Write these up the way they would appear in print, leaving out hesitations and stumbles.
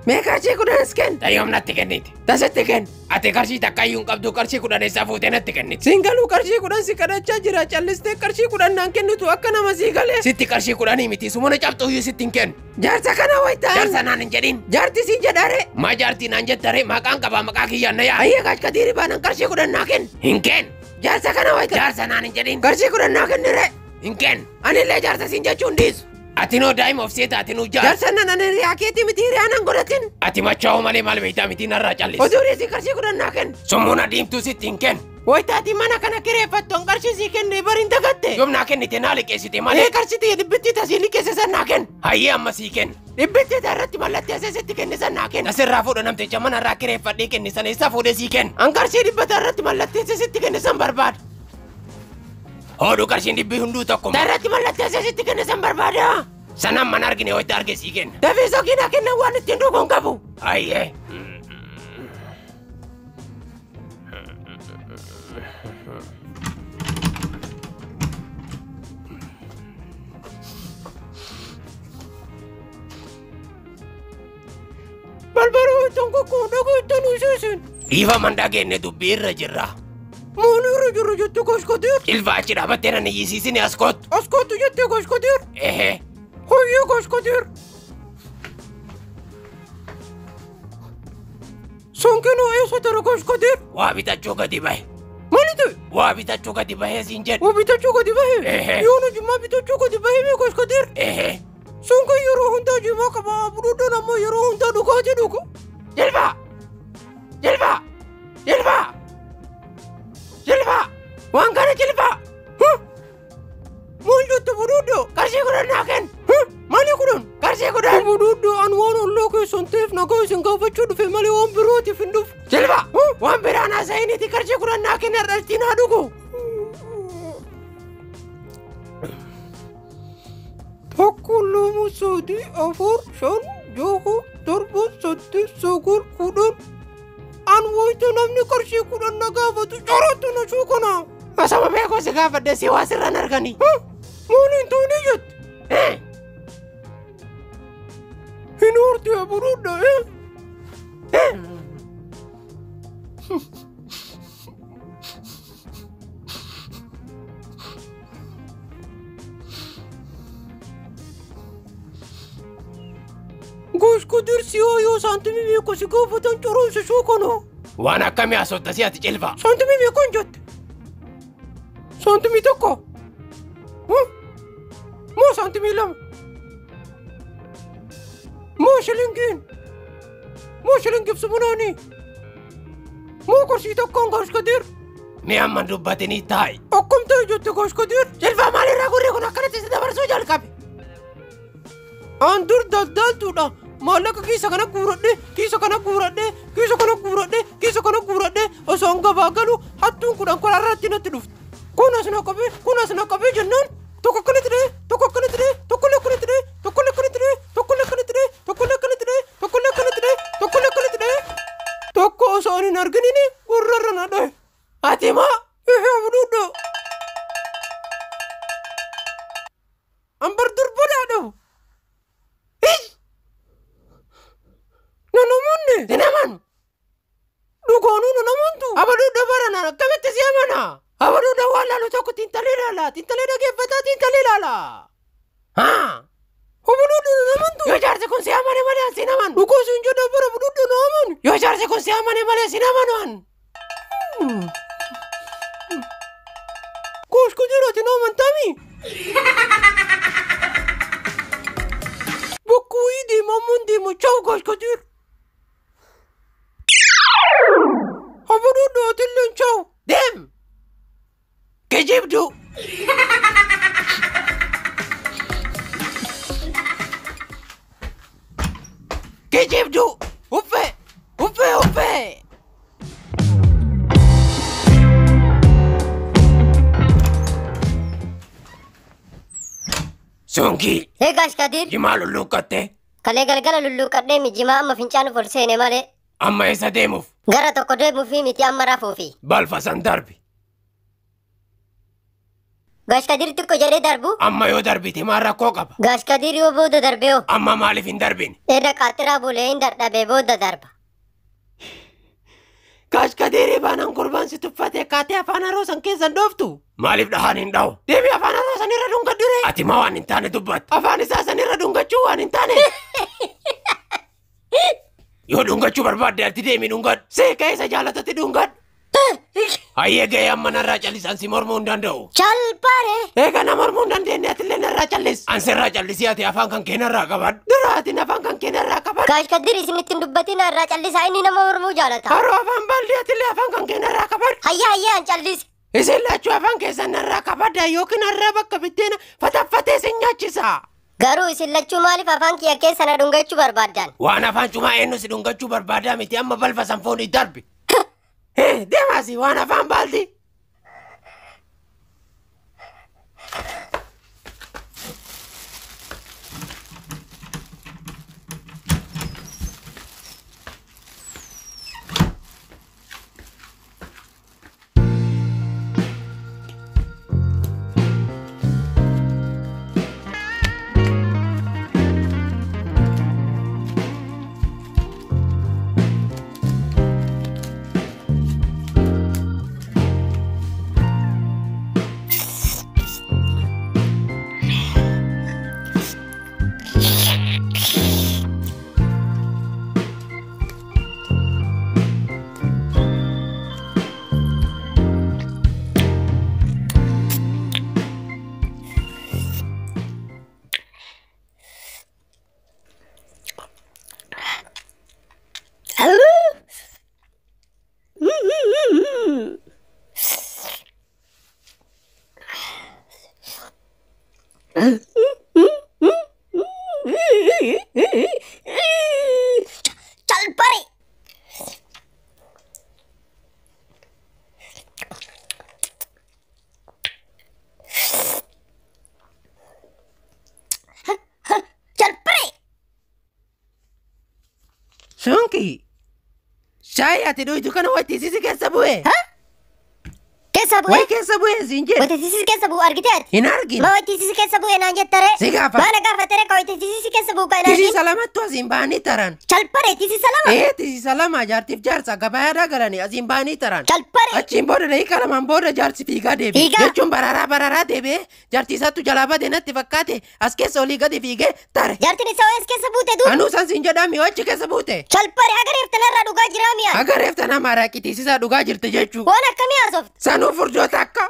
Mee qarshii 10 as kenni. Tarii natti kenniti. Tasitti kenni. Ati qarshii takka iyyuu hin qabdu qarshii 10 eessaa fuutee natti kenniti. Siin galuu qarshii 10 si kadhachaa jira callistee qarshii 10 naan kennitu akka nama sii galee. Sitti qarshii 10 miti sumana cabxuu iyyuu sitti hin kennu. Jaarsa kana wayitaan. Jaarsa naan hin jedhin. Jaarti siin jedhaare. Maa jaartii naan jettaree maqaan qabaa maqaa kiyyaan na yaa. Ayyee kaachkatiiri baanan qarshii 10 naa kenni. Hin kennu. Jaarsa kana wayitaan. Jaarsa naan hin jedhin. Qarshii 10 naa kennire. Hin kennu. Anillee jaarsa siin jechuun dhiisu. Ati noo daa'ima of seeta ati nuu jaarsa. Jaarsa nan ani hiriyaa keetii miti hiriyaa nan godhatin. Ati machaa'uu malee maal beektaa miti narraa callisi. Oduu dhiisii qarshii 10 naa kenni. Summuuna diimtuu sitti hin kennu. Wayitaatii mana kana kireeffattu an qarshii sii kenne bariin dagatte. Yoom naa kennite naa liqeessite malee. Malee qarshii xiyya dhibbitti tasii liqeesse san naa kenni. Hayyee amma sii kenna. Dhibbitti irratti mallatteessee sitti kenne san naa kenni. Asirraa fuudha namticha mana irraa kireeffadhee kenne sana eessaa fuudhee sii kenna. An qarshii dhibbata irratti mallatteessee sitti kenne san barbaada. Hooduu qarshiin dhibbii hunduu tokkuma. Irratti mallatteessee sitti kenne san barbaada. Sanaan mana argine wayita arge sii kenna. Dafii sokii naa kennan waan ittiin dhugu hin qabu. Hayyee. Balbaloo ittiin kukkuun dhuguu ittiin uwwisuusin. Dhiifaman dhageenye dubbii irra jirra. Maal irra jirra jettee koshkoteer? Cilfa achi dhaabattee nan iyyisiisini as kottu. As kottu jettee koshkoteer? Ehee. Hoyyee koshkoteer. Sonkinoo eessa ture koshkoteer? Waa bitachuu gadi bahe. Maali ta'e? Waa bitachuu gadi bahee siin jedhe. Waa bitachuu gadi bahe? Ehee. Yoona jimmaa bitachuu gadi bahee mee koshkoteer? Ehee. Sonkin yeroo hundaa jimmaa qaba budhuudhaan ammoo yeroo hundaa dhugaatii dhugu. Jilba! Jilba! Jilba! Jilba! Waan kana jilba! Maal jettu budhuudhoo? Qarshii 10 naa kenni. Maali 10? Qarshii 10. Budhuudhoo an waan ollaa keessan ta'eef nagaa isin gaafachuu dhufe malee waan birootiif hin dhufu. Jilba! Waan biraan haasa'iniiti qarshii 10 naa kenni har'altii naa dhugu. 1 2 3 4 5 6 7 8 9 10. An wayita namni qarshii 10 na gaafatu corottu na shuukana. Osoma beekoo si gaafadhe si waa sirraan arganii. Maaliin ta'anii jette? Hin hortee buruudha. Goshkodir si'oo yoo saantimii meeqa si gaafatan coroonsa shuukana. Waan akkamii haasofta si ati cilfa? Saantimii meeqa hin jette? Saantimii 1. Moo saantimii 2? Moo shilingiin? Moo shilingiif sumunaanii? Moo qarshii 1 goshkodir? Mee amma dubbatanii taa'i. Akkam ta'e jette goshkodir? Cilfa maalirraa gurri kun akkanatti si dabarsuu jalqabe? An dur daldaltuudha. Maallaqa kiisa kana guuradhee, kiisa kana guuradhee, kiisa kana guuradhee, kiisa kana guuradhee osoo an gabaa galu hattuun 10 karaa irratti natti dhufte. Kun as na qabee, kun as na qabee jennaan tokko akkanatti dhahee, tokko akkanatti dhahee, tokkollee akkanatti dhahee, tokkollee akkanatti dhahee, tokkollee akkanatti dhahee, tokkollee akkanatti dhahee, tokkollee akkanatti dhahee, tokkollee akkanatti dhahee. Tokko osoo ani hin arginini gurrarra na dhahe. Ati moo? Ehee budhuudhoo. An bar dur badhaadhawu. Nan amanne. Sin amanu. Dhugaanuu nan amantu. Abaduudha baranaan akkamitti si amana? Abaduudha waan laalu tokko xiinxalee ilaala. Xiinxalee dhageeffataa xiinxalee ilaala. Haa. Abaduudha nan amantu. Yoo jaarsi kun si amane malee an sin amanu. Dhugaa siin jedha bara abaduudha na amani. Yoo jaarsi kun si amane malee sin amanu an. Goshkodir ati na amantamii? Bakka wayii deema amman deema chaw goshkodir. Abaduudha atilleen chaw. Deem. Kijibduu. Kijibduu! Uffee! Uffee! Uffee! Sunkii! Eegaas Kadir. Jimaa lulluuqqattee? Kalee galgala lulluuqqadhee mi jimaa amma fincaanuuf ol seene malee. Amma eessa deemuuf? Gara tokko deemuufi miti amma rafuufi. Balfa san darbi. Gaash Kadir xiqqoo jedhee darbu. Amma yoo darbite maal rakkoo qaba? Gaash Kadir yoo booda darbee hoo? Amma maaliif hin darbine? Irra qaaxiraa bulee hin dadhabee booda darba. Gaash Kadirii baanaan gurbaan si tuffate kaatee afaan haroo san keessan dhooftu. Maaliif dhahaan hin dhahu? Deebi afaan haroo san irra dhungadhu ree. Ati maa waan hin taane dubbatta? Afaan isaa san irra dhungachuu waan hin taane. Yoo dhungachuu barbaadde ati deemi dhungadhu. Seeqa isa jaalatatti dhungadhu. Hayyee ga'ee amma narraa callisan si mormuu hin danda'u. Calpare. Eega na mormuu hin dandeenye atillee narraa callis. An sirraa callisii ati afaan kan kee narraa qabadhu. Dura ati afaan kan kee narraa qabadhu. Gaash Kadir isinitti hin dubbatin irraa callisaa inni nama mormuu jaalata. Haroo afaan baaldi atillee afaan kan kee narraa qabadhu. Hayyaa hayyaa an callise. Isin lachuu afaan keessan narraa qabadha yookiin har'a bakka bitteena fataffatee isin nyaachisa. Garuu isin lachuu maaliif afaan kiyya keessa na dhungachuu barbaaddan? Waan afaan cumaa eenyu si dhungachuu barbaadaa miti amma balfa san foonii darbi. Deemaasi waan afaan baaldi. Calpare. Calpare. Sunki. Shaayii ati dhuytu kana wattisiisi keessa bu'e. Keessa bu'e? Wayi keessa bu'e siin jedhe. Wattisiisi keessa bu'u argite ati? Hin argine. Ma wattisiisi keessa bu'e naan jettaree? Si gaafadhe. Maana gaafatere ka wattisiisi keessa bu'u kan hin argine? Tisiisa lamattu asiin ba'anii taran. Calpare tisiisa lama? Ee tisiisa lama jaartiif jaarsa gabayaadhaa galanii asiin ba'anii taran. Calpare. Achiin booda daqiiqa lamaan booda jaarsi fiigaa deebi'e. Fiigaa? Jechuun bararaa bararaa deebi'ee jaartii isaattu jalaa bade natti fakkaate as keessa olii gadi fiigee tare. Jaartiin isaa as keessa buute duuba. Anuu san siin jedhaa mi'oo achi keessa buute. Calpare haga reeftanarraa dhugaa jiraa mi'a. Haga reeftana maaraaqi tisiisaa dhugaa jirti jechuu. Waan akkamii haasofte? Sanuu furdoo takka.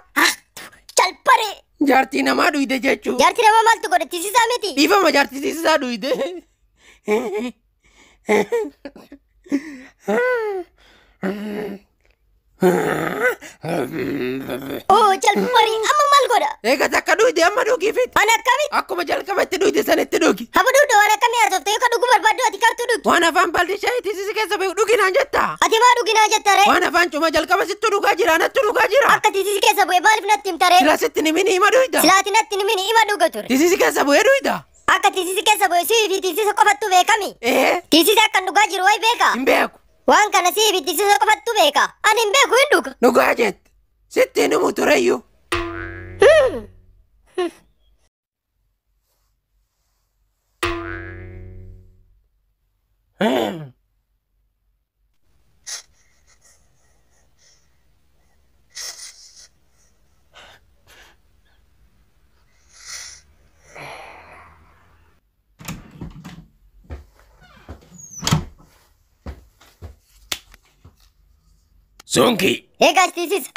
Calpare. Jaartii namaa dhuyde jechuu. Jaartii namaa maaltu godhe tisiisaa miti? Dhiifama jaartii tisiisaa dhuyde. Oo calpare amma maal godha? Eega takka dhuyde amma dhugiifit. Waan akkamitti? Akkuma jalqaba itti dhuyde sanitti dhugi. Haba dhuudda waan akkamii haasofte yoo ka dhuguu barbaaddu ati kamtu dhugi? Waan afaan baldi shaayii tisiisi keessa bahu dhugi naan jetta. Ati maa dhugi naan jetta ree? Waan afaan cuma jalqaba sittu dhugaa jira nattu dhugaa jira. Akka tisiisi keessa bu'e maaliif natti himta ree? Sila sitti nimini ima dhuyda. Sila ati natti nimini ima dhuga ture. Tisiisi keessa bu'ee dhuyda. Akka tisiisi keessa bu'e sii fi tisiisa qofattu beekami. Ee. Tisiisi akkan dhugaa jiru wayi beeka? Hin beeku. Waan kana sii fi tisiisa qofattu beeka. Ani hin beeku hin dhuga. Dhugaa jette. Sitti hin himu tureyyuu. Sunki. Eegaas tisiisa.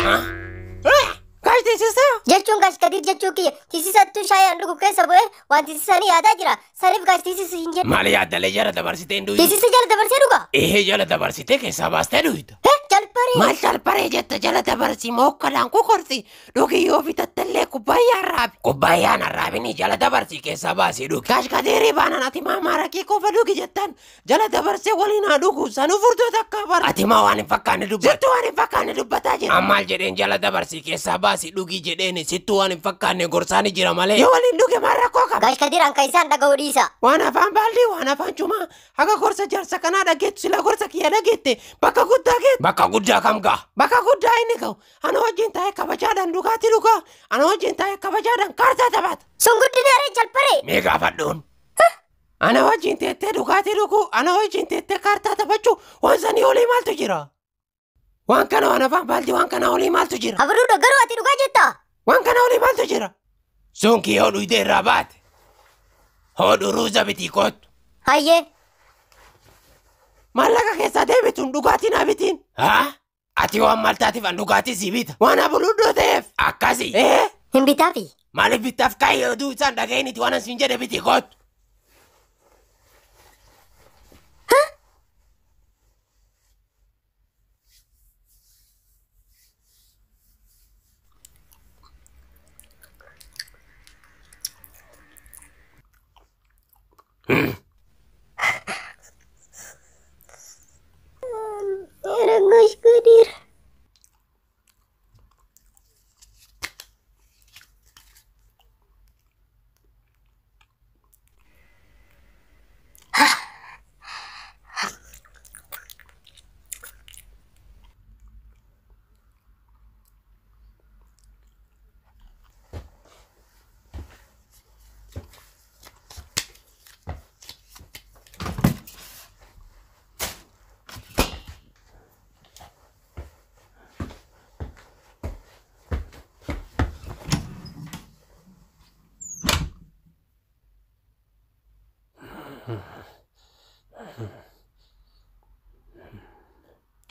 Gaash tisiisa? Jechuun gaash Kadir jechuu kiyya tisiisattu shaayii an dhugu keessa bu'ee waan tisiisanii yaadaa jira. Saniif gaash tisiisa hin jedhu. Maali yaaddalee jala dabarsitee hin dhuydu? Tisiisa jala dabarsee dhuga? Ehee jala dabarsitee keessaa baastee dhuyda. Hee jalpa. Chalparee. Maal chalparee jetta jala dabarsi mookkalaan kukorsi dhugi yoo bitattellee kubbaayyaa arraabi. Kubbayyaan arraabini jala dabarsii keessaa baasii dhugi. Gaashkadeerii baanaan ati maa maarakii qofa dhugi jettan jala dabarsee waliin haa dhugu sanuu furdoo takka bara. Ati maa waan hin fakkaanne dubbatta. Sittu waan hin fakkaanne dubbataa jira. Ammaal jedheen jala dabarsii keessaa baasii dhugi jedheen sittu waan hin fakkaanne gorsaani jira malee. Yoo waliin dhuge maal rakkoo qaba? Gaash Kadir an kan isaan dhaga'uu dhiisa. Waan afaan baaldii waan afaan cumaa haga gorsa jaarsa kanaa dhageettu sila gorsa kiyya dhageette bakka guddaa geettu. Bakka guddaa kam ga'a? Bakka guddaa inni ga'u ana wajjin taa'ee kabajaadhaan dhugaatii dhugaa ana wajjin taa'ee kabajaadhaan kaartaa taphata. Sun guddina ree chalparee. Mee gaafadhuun. Ana wajjin teettee dhugaatii dhuguu ana wajjin teettee kaartaa taphachuu waan sanii olii maaltu jira? Waan kana waan afaan baaldii waan kana olii maaltu jira? Abuluudho garuu ati dhugaa jettaa? Waan kana olii maaltu jira? Sunkii yoo dhuyde irraa baate. Hodhu ruuza bitii kootu. Hayyee. Maallaqa keessaa deebituun dhugaatii naa bitiin. Haa? Ati waan maal taatiif an dhugaatii sii bita? Waan abuluuddoo ta'eef. Akkasi. Ee? Hin bitaafi. Maaliif bittaaf kaayyee oduu isaan dhaga'initi waan asiin jedhe bitii kootu. Gaash Kadir.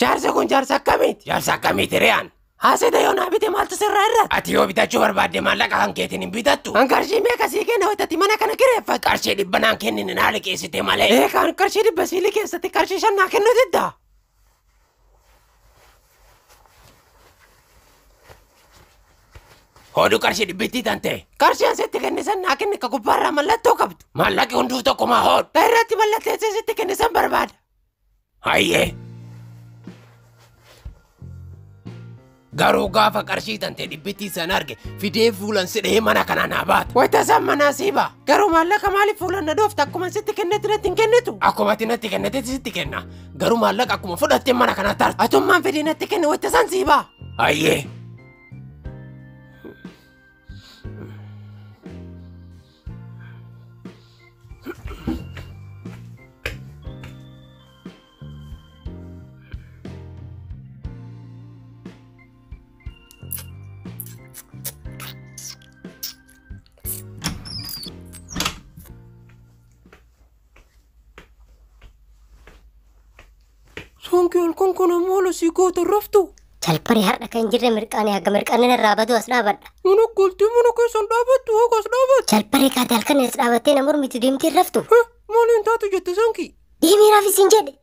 Jaarsi kun jaarsa akkamiiti? Jaarsa akkamiiti re'aan? Haasida yoo naa bite maaltu sirraa irratti? Ati yoo bitachuu barbaadde maallaqa kan keetiin hin bitattu. An qarshii meeqa sii kenna wayitati mana kana kireeffatu? Qarshii 100 naan kennine naa liqeessite malee. Ee kan qarshii 100 sii liqeessite qarshii 5 naa kennuu didda. Hodhu qarshii 100 tan ta'e. Qarshii an sitti kennisan naa kenni ka gubbaarraa mallattoo qabdu. Maallaqi hunduu tokkumaa hodhu. Ta irratti mallatteessee sitti kennisan barbaada. Hayyee. Garuu gaafa qarshii tante 100 san arge fidee fuulan si dhahee mana kana naa baata. Wayita san manaa sii ba'a. Garuu maallaqa maaliif fuulan na dhoofta akkuma sitti kennetti natti hin kennitu? Akkuma ati natti kennetti sitti kenna. Garuu maallaqa akkuma fudhattee mana kana tarta. Atummaan fidee natti kenne wayita san sii ba'a. Hayyee. Sonki halkan kana maal asii goota raftu? Chalparee har'a kan jirre mirqaanee haga mirqaaneen irraa baduu as dhaabadha. Mana galtee mana keessan dhaabattu haga as dhaabattu. Chalparee kaate halkan as dhaabattee na mormitu deemtee raftu. Maaliin taatu jette sonki? Deemee rafi siin jedhe.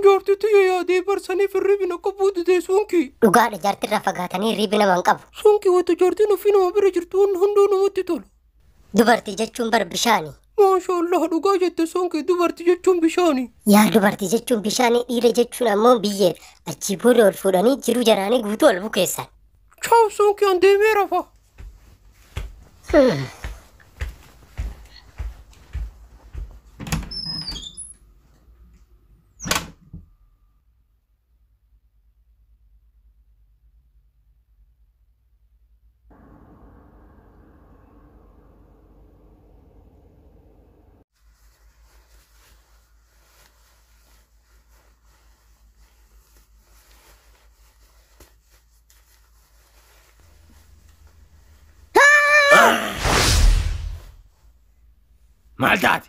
Jaartii tiyya yaadee barsanii hirribni akka buutite sonki. Dhugaadha jaartirraa fagaatanii hirribi nama hin qabu. Sonki wanta jaartiin ofii nama bira jirtu hunduu namatti tola. Dubartii jechuun bar bishaani. Maashaallah dhugaa jette sonki dubartii jechuun bishaani. Yaa dubartii jechuun bishaani dhiira jechuun ammoo biyyeedha. Achii booda ol fuudhanii jiruu jaraanii guutuu ol bukeessan. Chaaw sonki an deemee rafa. Maal taate?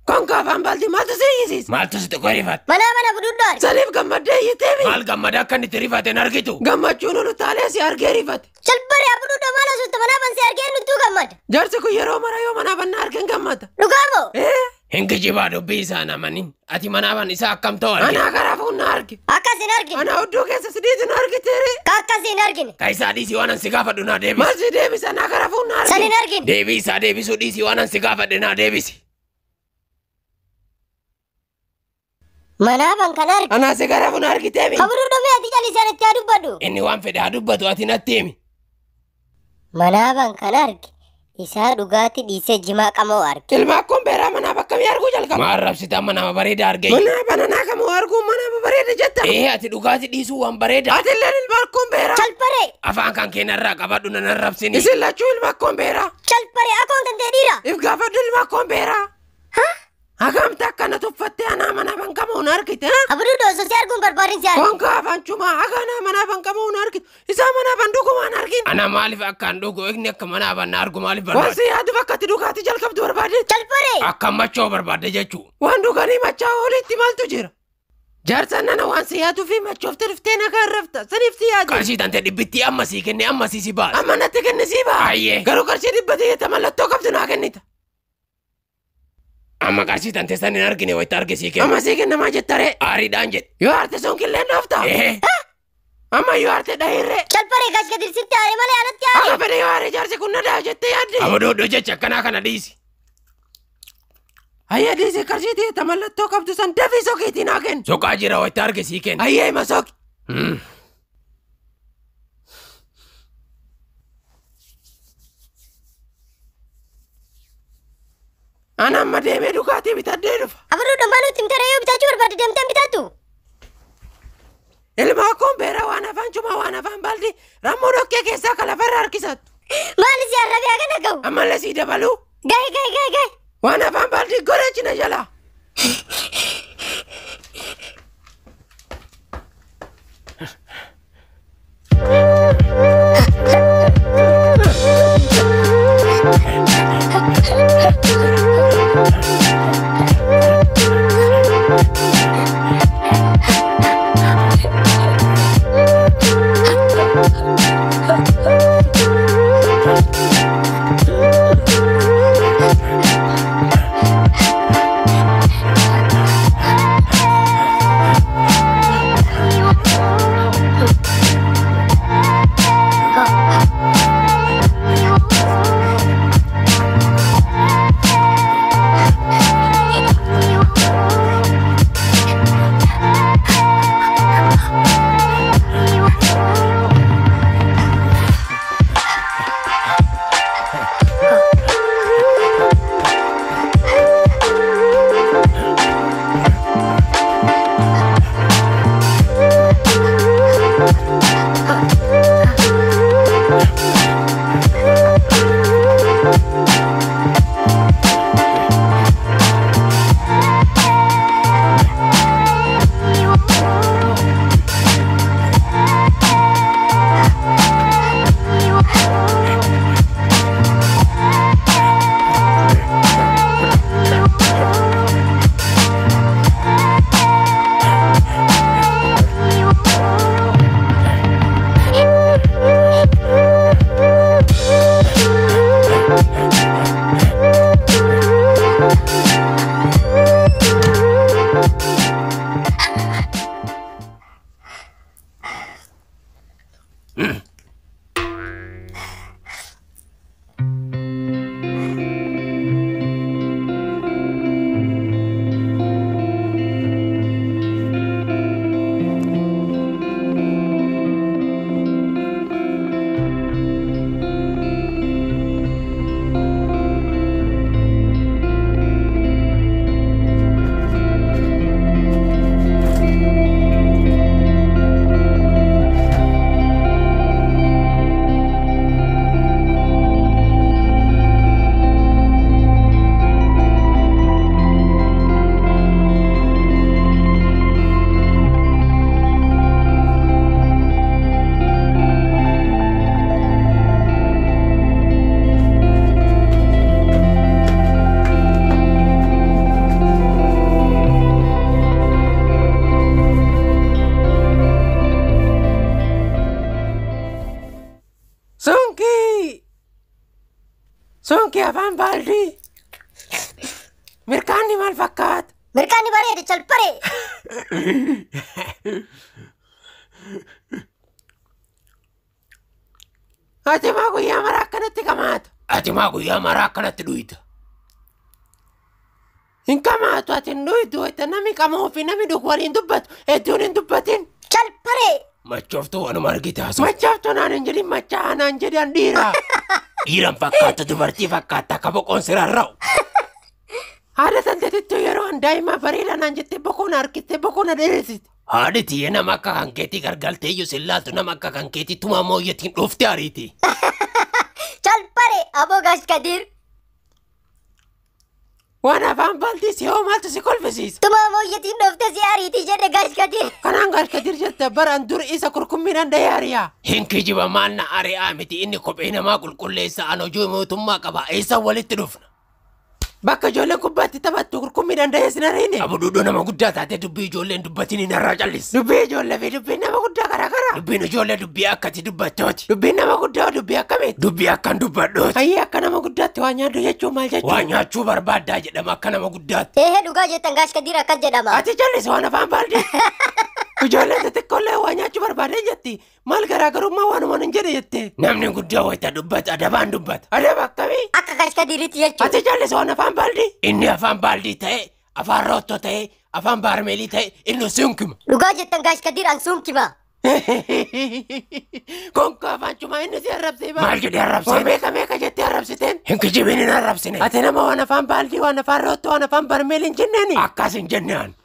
Konka afaan baaltii maaltu si iyyisiisa? Maaltu si xiqqoo rifate? Manaa mana bududdoon. Saniif gammaddee iyyiteemi. Maal gammada akka inni itti rifate hin argitu? Gammachuun ol utaalee si argee rifate. Chalparee abududdoo maal osoo manaa ban si argee nuttuu gammada. Jaarsi kun yeroo mara yoo manaa bannaa argeen gammada. Dhugaa moo? Ee? Hin kijibaa dubbii isaa namanin. Ati manaaban isaa akkam ta'u argite? Anaa karaa fuunna arge. Akkas hin argine. Anaa hudduu keessa sidiitu na argiteere. Ka akkas hin argine. Ka isaa dhiisii waan an si gaafadhu naa deebisi. Maal si deebisa anaa karaa fuunna arge. San hin argine. Deebii isaa deebisuu dhiisii waan an si gaafadhe naa deebisi. Manaaban kan arge. Anaa si karaa fuunna argiteemi. Abduu dhumee ati callisaan itti haa dubbadhu. Inni waan fedhe haa dubbatu ati natti himi. Manaaban kan arge. Isaa dhugaatii dhiisee jimaa qamoo arge. Ilma akkoon beeraa manaa bakka mi arguu jalqaba. Maal rabsitaa mana bareeda arge. Manaa bananaa kamuu arguu mana bareeda jetta. Ee ati dhugaatii dhiisuu waan bareeda. Ati illeen ilma akkoon beeraa. Calparee. Afaan kan keenarraa qabadhu nan arrabsini. Isin lachuu ilma akkoon beeraa. Calparee akkoon kan ta'e dhiira. If gaafadhu ilma akkoon beeraa. Hagamta akkana tuffattee anaa mana bankamuun argite. Abduu osoo si arguun barbaadin si arge. Konka afaan cumaa haga anaa mana bankamuun argite. Isaa mana ban dhugumaan argin. Ana maaliif akkaan dhugu inni akka mana ban na argu maaliif barbaade? Waan si yaadu bakka ati dhugaatii jalqabdu barbaade. Calparee. Akka machoo barbaade jechuu. Waan dhuganii machaa olitti maaltu jira? Jaarsa nana waan si yaaduu fi machoofte dhuftee nagaa rafta. Saniif si yaadu. Qarshii tante dhibbitti amma sii kenne amma sii si baasa. Amma natti kenne sii baasa. Ayyee. Garuu qarshii dhibba ta'e mallattoo qabdu naa kennita. Amma qarshii tante san hin argine wayitti arge sii kenna. Amma sii kennamaa jettaree. Aariidhaan jedhe. Yoo arte sun killeen dhoofta. Amma yoo arte dhahirree. Calparee gash gadi sitti aare malee alatti aare. Akka fedhe yoo aare jaarsi kun na dhaha jettee yaadde. Abadoo jecha akkanaa kana dhiisi. Ayyee dhiisi qarshii ta'e mallattoo qabdu san dafii soqiitii naa kennu. Soqaa jira wayitti arge sii kenna. Ayyee hima soqi. Ana amma deemee dhugaatii bitadhee dhufa. Abduu dhammaan nutti himtee yoo bitachuu barbaadde deemtee bitattu. Ilma akkoon beeraa waan afaan cumaa waan afaan baaldi rammoo dhokkee keessaa kan lafarra harkisattu. Maali si arrabee hagana ga'u? Ammallee sii dabaluu. Gahe gahe gahe gahe. Waan afaan baaldi godhachina jalaa. Sunki! Sunki afaan baaldii! Mirkaanni maal fakkaata? Mirkaanni bareeda chalparee. Ati maa guyyaa maraa akkanatti qamaata? Ati maa guyyaa maraa akkanatti dhuyita? Hin qamaatu ati hin dhuytu wayita namni qamoo fi namni dhugu waliin dubbatu hedduun hin dubbatin. Chalparee. Machooftuu waanuma argite haasofta. Machooftuu naan hin jedhin machaa'aa naan jedhan dhiira. Dhiiran fakkaata dubartii fakkaata akka boqoon sirarra'u. Haadha tanteetittuu yeroo an daa'ima bareeda naan jettee boqoon harkistee boqoon dheeressite. Haadhi tiyya nama akka kan keetii gargaltee iyyuu sin laaltu nama akka kan keetii tumaa mooyyetiin dhufte ariiti. Chalparee aboo gaash Kadiir. Waan afaan baaltii si hoo maaltu si kolfisiisa? Tumaa mooyyetiin dhufte si ariitii jedhe gaash Kadiir. Kanaan gaash Kadiir jette baraan dur isa kurkummiidhaan dhahee ari'a. Hin kijiba maal na ari'aa miti inni kophee namaa qulqulleessa an hojii mootummaa qaba eessa walitti dhufna? Bakka ijoolleen kubbaatti taphattu kurkummiidhaan dhahee sin ariine. Abu duudhoo nama guddaa taatee dubbii ijoolleen dubbatiin hin irraa callisi. Dubbii ijoollee fi dubbiin nama guddaa garaa gara. Dubbiin ijoollee dubbii akkati dubbattooti. Dubbiin nama guddaa dubbii akkamiiti? Dubbii akkan dubbadhooti. Hayyee akka nama guddaatti waa nyaaddu jechuun maal jechuudha? Waa nyaachuu barbaaddaa jedhama akka nama guddaatti. Eehee dhugaa jettan gaash Kadiir akkas jedhama. Ati callisi waan afaan baaldee. Ijoolleen xixiqqoollee waa nyaachuu barbaadee jetti. Maal garaagarummaa waanuma hin jedhe jette. Namni guddaa wayita dubbata adabaan dubbata. Adaba akkamii? Akka gaash Kadiiritti jechuudha. Ati callisi waan afaan baaldee. Inni afaan baaldii ta'e, afaan roottoo ta'e, afaan baarmeelii ta'e inni sunkima. Dhugaa jettan gaash Kadiir an sunkima. Konka afaan cumaa inni si arrabsee baa. Maal jedhee arrabsee? Meeqa meeqa jettee arrabsiteen? Hin kijibin hin arrabsine. Ati nama waan afaan baaldii, waan afaan roottoo, waan afaan barmeelii hin jenneeni. Akkas hin jennaan.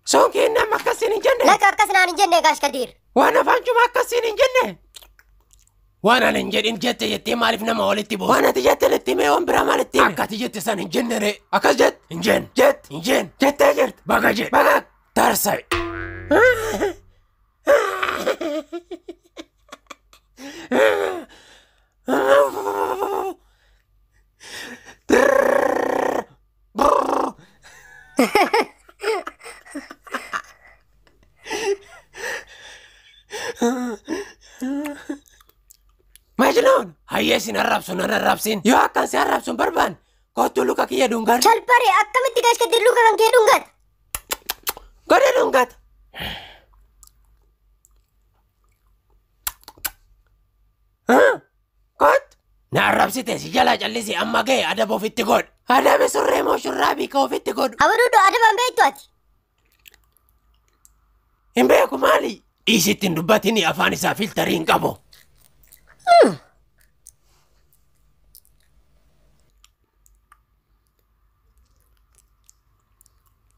Sonkiin nama akkasiin hin jenne. Lakka akkas naan hin jenne gaash Kadiir. Waan afaan cumaa akkasiin hin jenne. Waan ani hin jedhin jette jettee maaliif nama walitti buusa? Waan ati jette itti himee waan biraa maal itti hime? Akka ati jette san hin jenne ree. Akkas jette. Hin jenne. Jette. Hin jenne. Jettee jirti. Baga jedhe. Baga. Tarsa'e. Majnuun. Hayyee sin arrabsu nan arrabsin. Yoo akkan si arrabsu hin barbaanne kottu luka kiyya dhungadhu. Chalparee akkamitti gaash Kadiir luka kan kee dhungata? Godhe dhungata. Kottu. Na arrabsite si jalaa callisi amma ga'e adaba ofitti godhu. Adabe surree moo shurraabii ka ofitti godhu? Abu duudhoo adaba hin beektu ati. Hin beeku maali? Dhiisitti hin dubbatini afaan isaa filtarii hin qabu.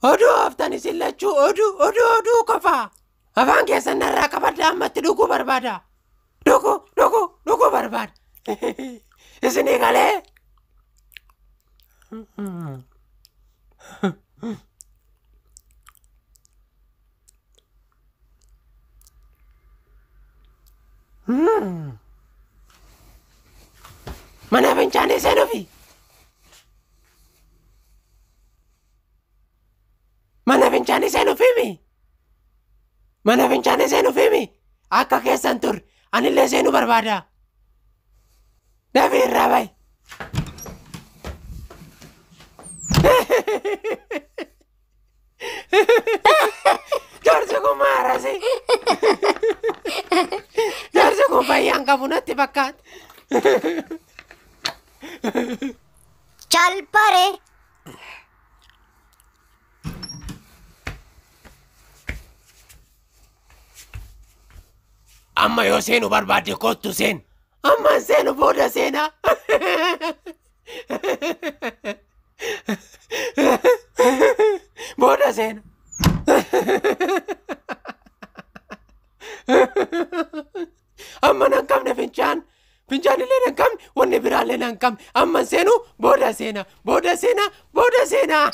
Oduu ooftan isin lachuu oduu oduu oduu qofaa. Afaan keessan narraa qabadda ammatti dhuguu barbaada. Dhuguu dhuguu dhuguu barbaada. Isinii galee. Mana fincaanii seenuufi. Mana fincaanii seenuufimi. Mana fincaanii seenuufimi. Akka keessan turre anillee seenuu barbaada. Dafii irraa bahi. Jaarsi kun maarasi. Jaarsi kun fayyaan qabu natti fakkaata. Chalparee. Amma yoo seenu barbaadde kottu seen. Amma hin seenu booda seenaa. Booda seena. Amma nan qabne fincaan. Fincaan illee nan qabne wanni biraallee nan qabne. Amma hin seenu booda seena. Booda seena. Booda seena.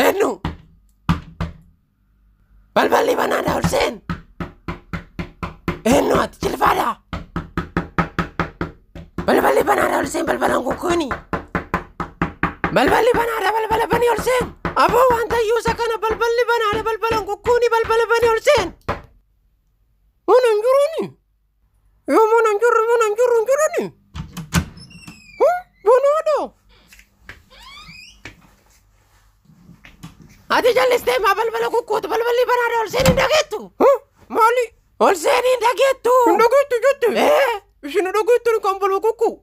Eenyu? Balballi banaadha ol seen. Eenyu ati jilfaadha? Balballi banaadha ol seen balbalaan kukkuuni. Balballi banaadha balbala banii ol seen. Aboo waan tayyuusa kana balballi banaadha balbalaan kukkuuni balbala banii ol seen. Mana hin jiruuni? Yoo mana hin jirre mana hin jirru hin jirani? Banaadha. Ati jallistee maa balbala kukkuutu balballi banaadha ol seen hin dhageettu? Maali? Ol seen hin dhageettu. Hin dhageettu jette? Ee. Isin dhageettani kan balba kukkuu.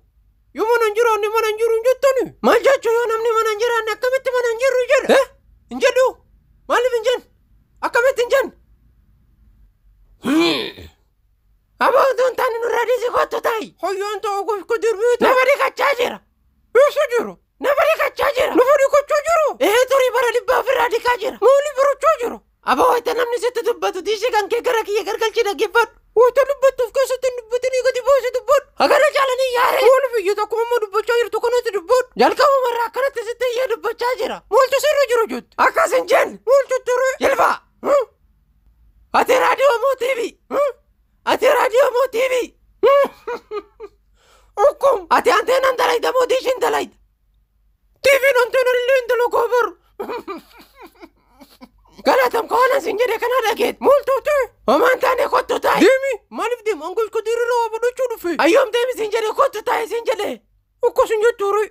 Yoo mana hin jiraanne mana hin jiru hin jettani? Maal jechuu yoo namni mana hin jiraanne akkamitti mana hin jirru jedha? Hin jedhu. Maaliif hin jenne? Akkamitti hin jenne? Aboo utuu hin taane nurraa dhiisii kottu taa'i. Hayyaan ta'a gosa dirbeeta. Nama dhiqachaa jira. Eessa jira? Nama dhiqachaa jira. Nama dhiqachaa jira? Ee turii bara dhibbaa ofirraa dhiqaa jira. Maaliif barachaa jira? Aboo wayita namni sitti dubbatu diishii kan kee gara kiyya gargalchii dhaggeeffadhu. Wayita dubbattuuf keessatti hin dubbatinii gadi baasii dubbadhu. Hagana jaalanii yaare. Maaliif iyyata akkuma amma dubbachaa jirtu kanatti dubbadhu. Jalqabumarraa akkanatti sitti iyyee dubbachaa jira. Maaltu sirra jira jette? Akkas hin jenne. Maaltu ture? Jilfaa. Ati raadiyoo moo TV? Ati raadiyoo moo TV? Akkum. Ati anteenaan dalayda moo diishiin dalayda? TV'n anteenaan illee hin dalagaa baru. Galatam kawanan sin jedhe kana dhageet. Maal taate? Homaan taane kottu taa'i. Deemi. Maaliif deema? Angoos kadiirra waa badhachuu dhufe. Ayyoom deemi sin jedhe kottu taa'i sin jedhe. Akkas hin jettu ree.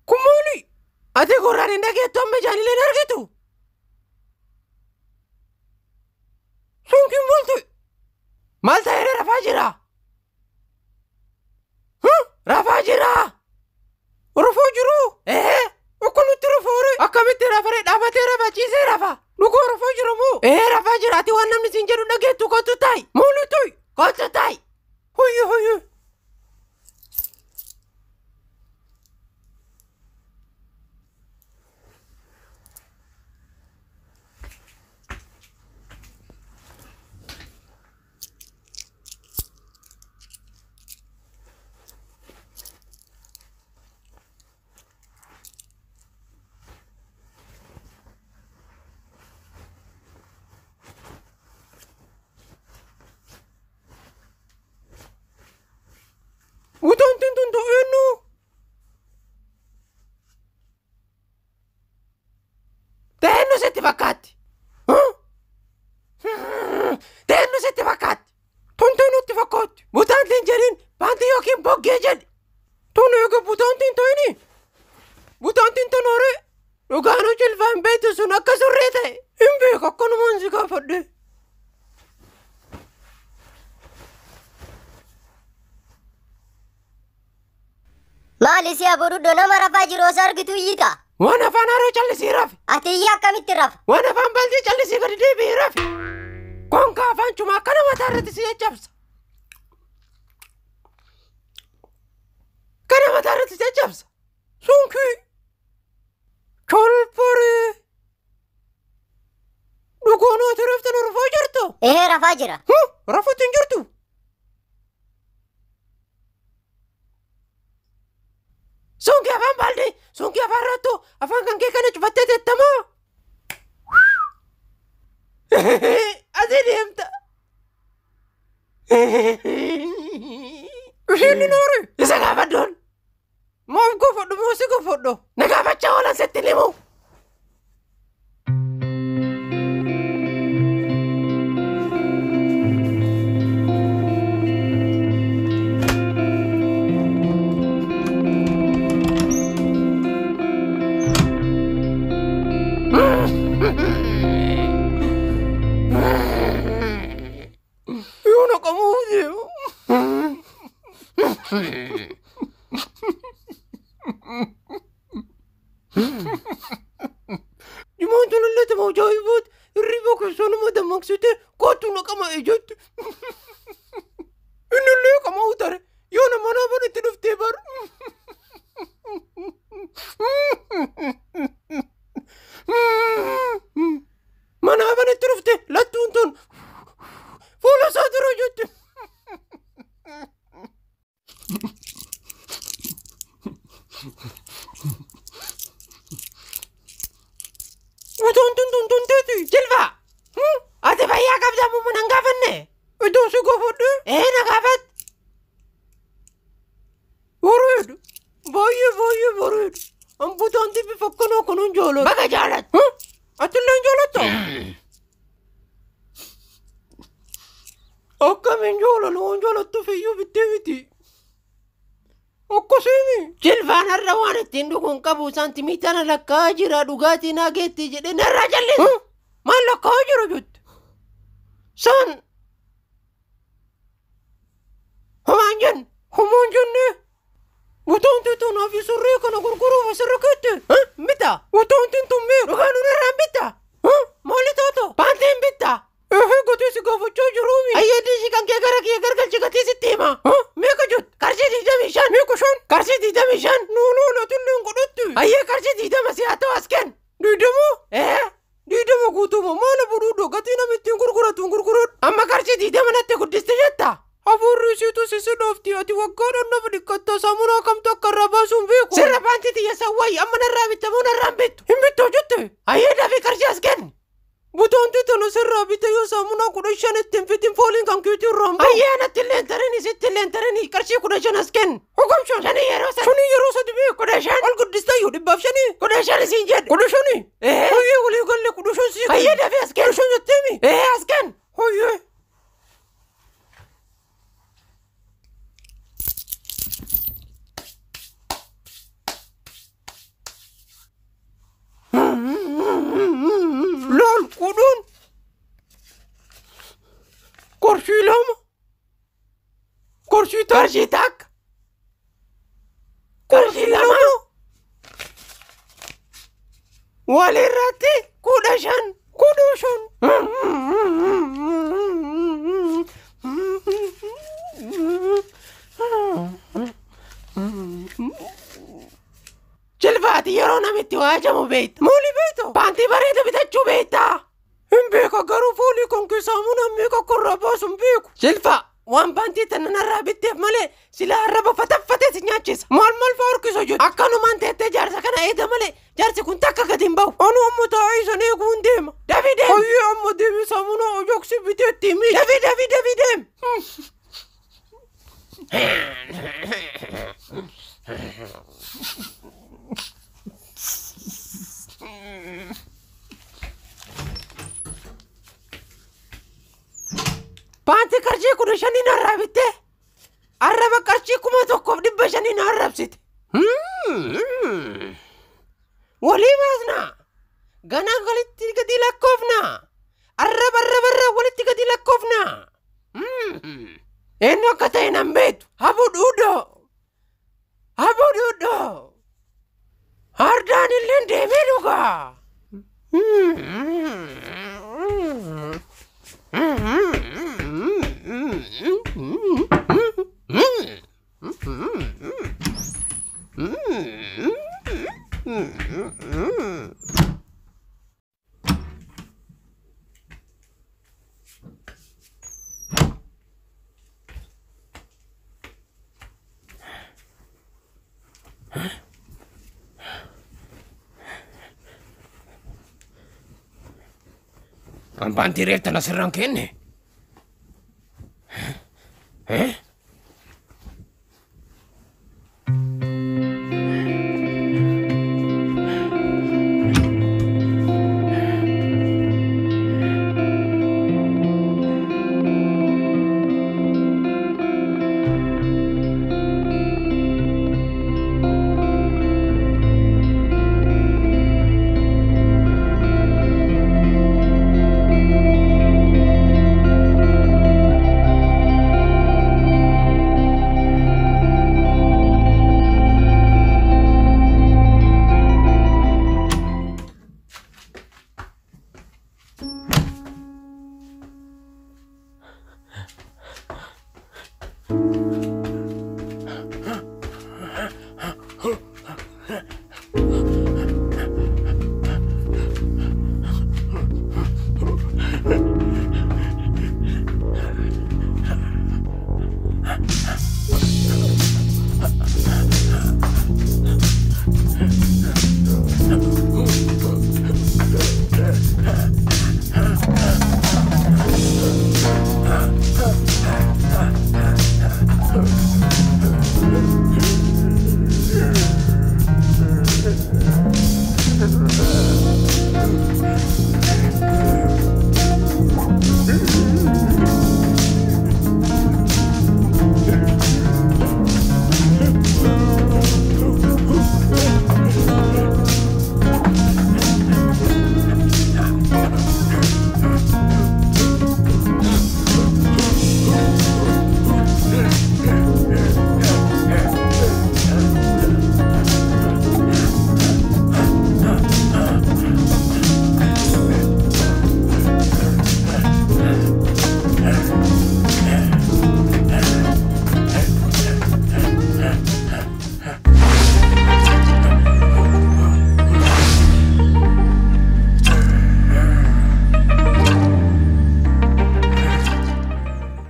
Kun maali? Ati gurraan hin dhageettu amma ijaanilee hin argitu. Sunkiin maal ta'e? Maal ta'eera rafaa jira? Rafaa jira. Rafaa jiru? Ee. Akkamitti rafaare? Akkamitti rafaree dhaabatee rafa ciisee rafa. Dhugaa rafaa jira moo? Ee rafaa jira ati waan namni siin jedhu dhageettu kottu taa'i. Maali ta'e? Kottu taa'i. Hayye hayye. Utaan tun ta'eennu. Ta'eennu sitti fakkaatti. Ta'eennu sitti fakkaatti. Tontee natti fakkaatti. Butaantiin jedhin baantii yookiin boggee jedhi. Tun eega butaantiin ta'ini. Butaantiin tanoore. Dhugaanuu cilfaan beektu sun akka surree ta'e. Hin beeku akkanumaan si gaafadhe. Maali si aboo nama rafaa jiru osoo argitu iyyita? Waan afaan haroo callisii rafe. Ati iyya akkamitti rafa? Waan afaan baltii callisii gadi deebi'ee rafe. Konkaa afaan cumaa akkana mataa irratti si caccabsa. Kana mataa irratti si caccabsa. Sunkii. Cholforee. Dhugaan ati raftan rafaa jirta? Ee rafaa jira. Rafuutti hin jirtu? Sunki afaan baldee, sunki afaan rattuu, afaan kan kee kana cufattee teettamoo? Asii deemta. Isheen ni noore. Isa gaafadhuun. Maaf gaafadhu moo si gaafadhu? Na gaafachaa oolan sitti himu. Yoo naqamuu deemu. Jimaan tun illee tama ajaa'ibaati. Hirriba keessaa nama dammaqsitee kottu naqama ijatti. Inni illee qamaa utare yoo nama nama itti dhuftee bara. Manaa banitti dhufte lattuun tun Utaan tun tun tun teeti. Jilba! Ati fayyaa qabdaa mummu nan gaafanne? Iddoo si gaafadhe. Ee na gaafat. Bareedu. Baay'ee baay'ee bareedu. An butaantii bifa akkanaa kanan jaaladha. Baga jaalattu. Atillee jaalatta? Akkamiin jaalala waan jaalattuuf iyyuu bittee miti. Akkasiimi. Jilbaan har'a waan ittiin dhuguun qabu saantimiitana lakkaa'aa jira dhugaatii naa geetti jedhee narraa jallise. Maal lakkaa'aa jira jette? San. Homaan jenne. Homaan jenne. Butaantii tanaaf surree kana gurguruuf asirra keette. Bita. Butaantiin tun meeqa? Dhugaa nuun irraan bitta. Maali taata? Paantiin bitta. Ehee gatii si gaafachaa jiruumi. Ayyee diishii kan kee gara kiyya gargalchi gatii sitti hima. Meeqa jette? Qarshii 25. Meeqa shan? Qarshii 25. Nuunuu atillee hin godhatte. Ayyee qarshii 20 si haa ta'u as kenn. 20? Ee. 20 guutuma maala budhuudha gatii namni ittiin gurguratu hin gurguradhu. Amma qarshii 20 natti guddiste jetta. Hafuurri isiitu sisi dhoofti ati waggaadhaan nama dhiqqatta saamunaa kamtu akka irraa baasuun beeku. Sirra paantii tiyya sawwayi amma narraa bitta moo narraa hin bittu? Hin bittu jette. Ayyee dafii qarshii as kenni. Butaantii tana sirraa bite yoo saamunaa 15 ittiin fitin fooliin kan keetii irraa hin bahu. Ayyee anatti illee hin tarini sitti illee hin tarini qarshii 15 as kenni. Hogam shan. Shanii yeroo sadi. Shanii yeroo sadi beeku. 15. Ol guddistayyuu 105. 15 isiin jedhe. 15. Ee. Hoyyee walii galle 15 sii. Ayyee dafii as kenni. 15 jetteemi. Ee as kenni. Hoyyee. Lool 10. Qarshii 2. Qarshii 1. Qarshii 1. Qarshii 2. Walirratti 15. 15. Jilbaati yeroo namitti waajamu beekta. Maali beekta? Paantii bareedu bitachuu beekta. Hin beeka garuu foolii kan kee saamunaa meeqa akka irraa baasu hin beeku. Jilba waan paantii tana narraa bitteef malee silaa arraba fataffatee si nyaachisa. Maal maal fa'aa harkisa jette? Akkanumaan teettee jaarsa kana eega malee jaarsi kun takka gadi hin bahu. Anu amma taa'ee isan eeguu hin deema. Dafii deem. Hayyee amma deemee saamunaa ojoksi bitee ittiin miidha. Dafii dafii dafii deem. Paantii qarshii 15 narraa bittee arraba qarshii 1500 na arrabsite. Walii baasna. Ganaa walitti gadi lakkoofna. Arraba arraba irraa walitti gadi lakkoofna. Eenyu akka ta'e nan beektu. Habuu dhuudhoo. Habuu dhuudhoo. Hardaan illee deemee dhugaa. Kan paantii reef tana sirraan kenne.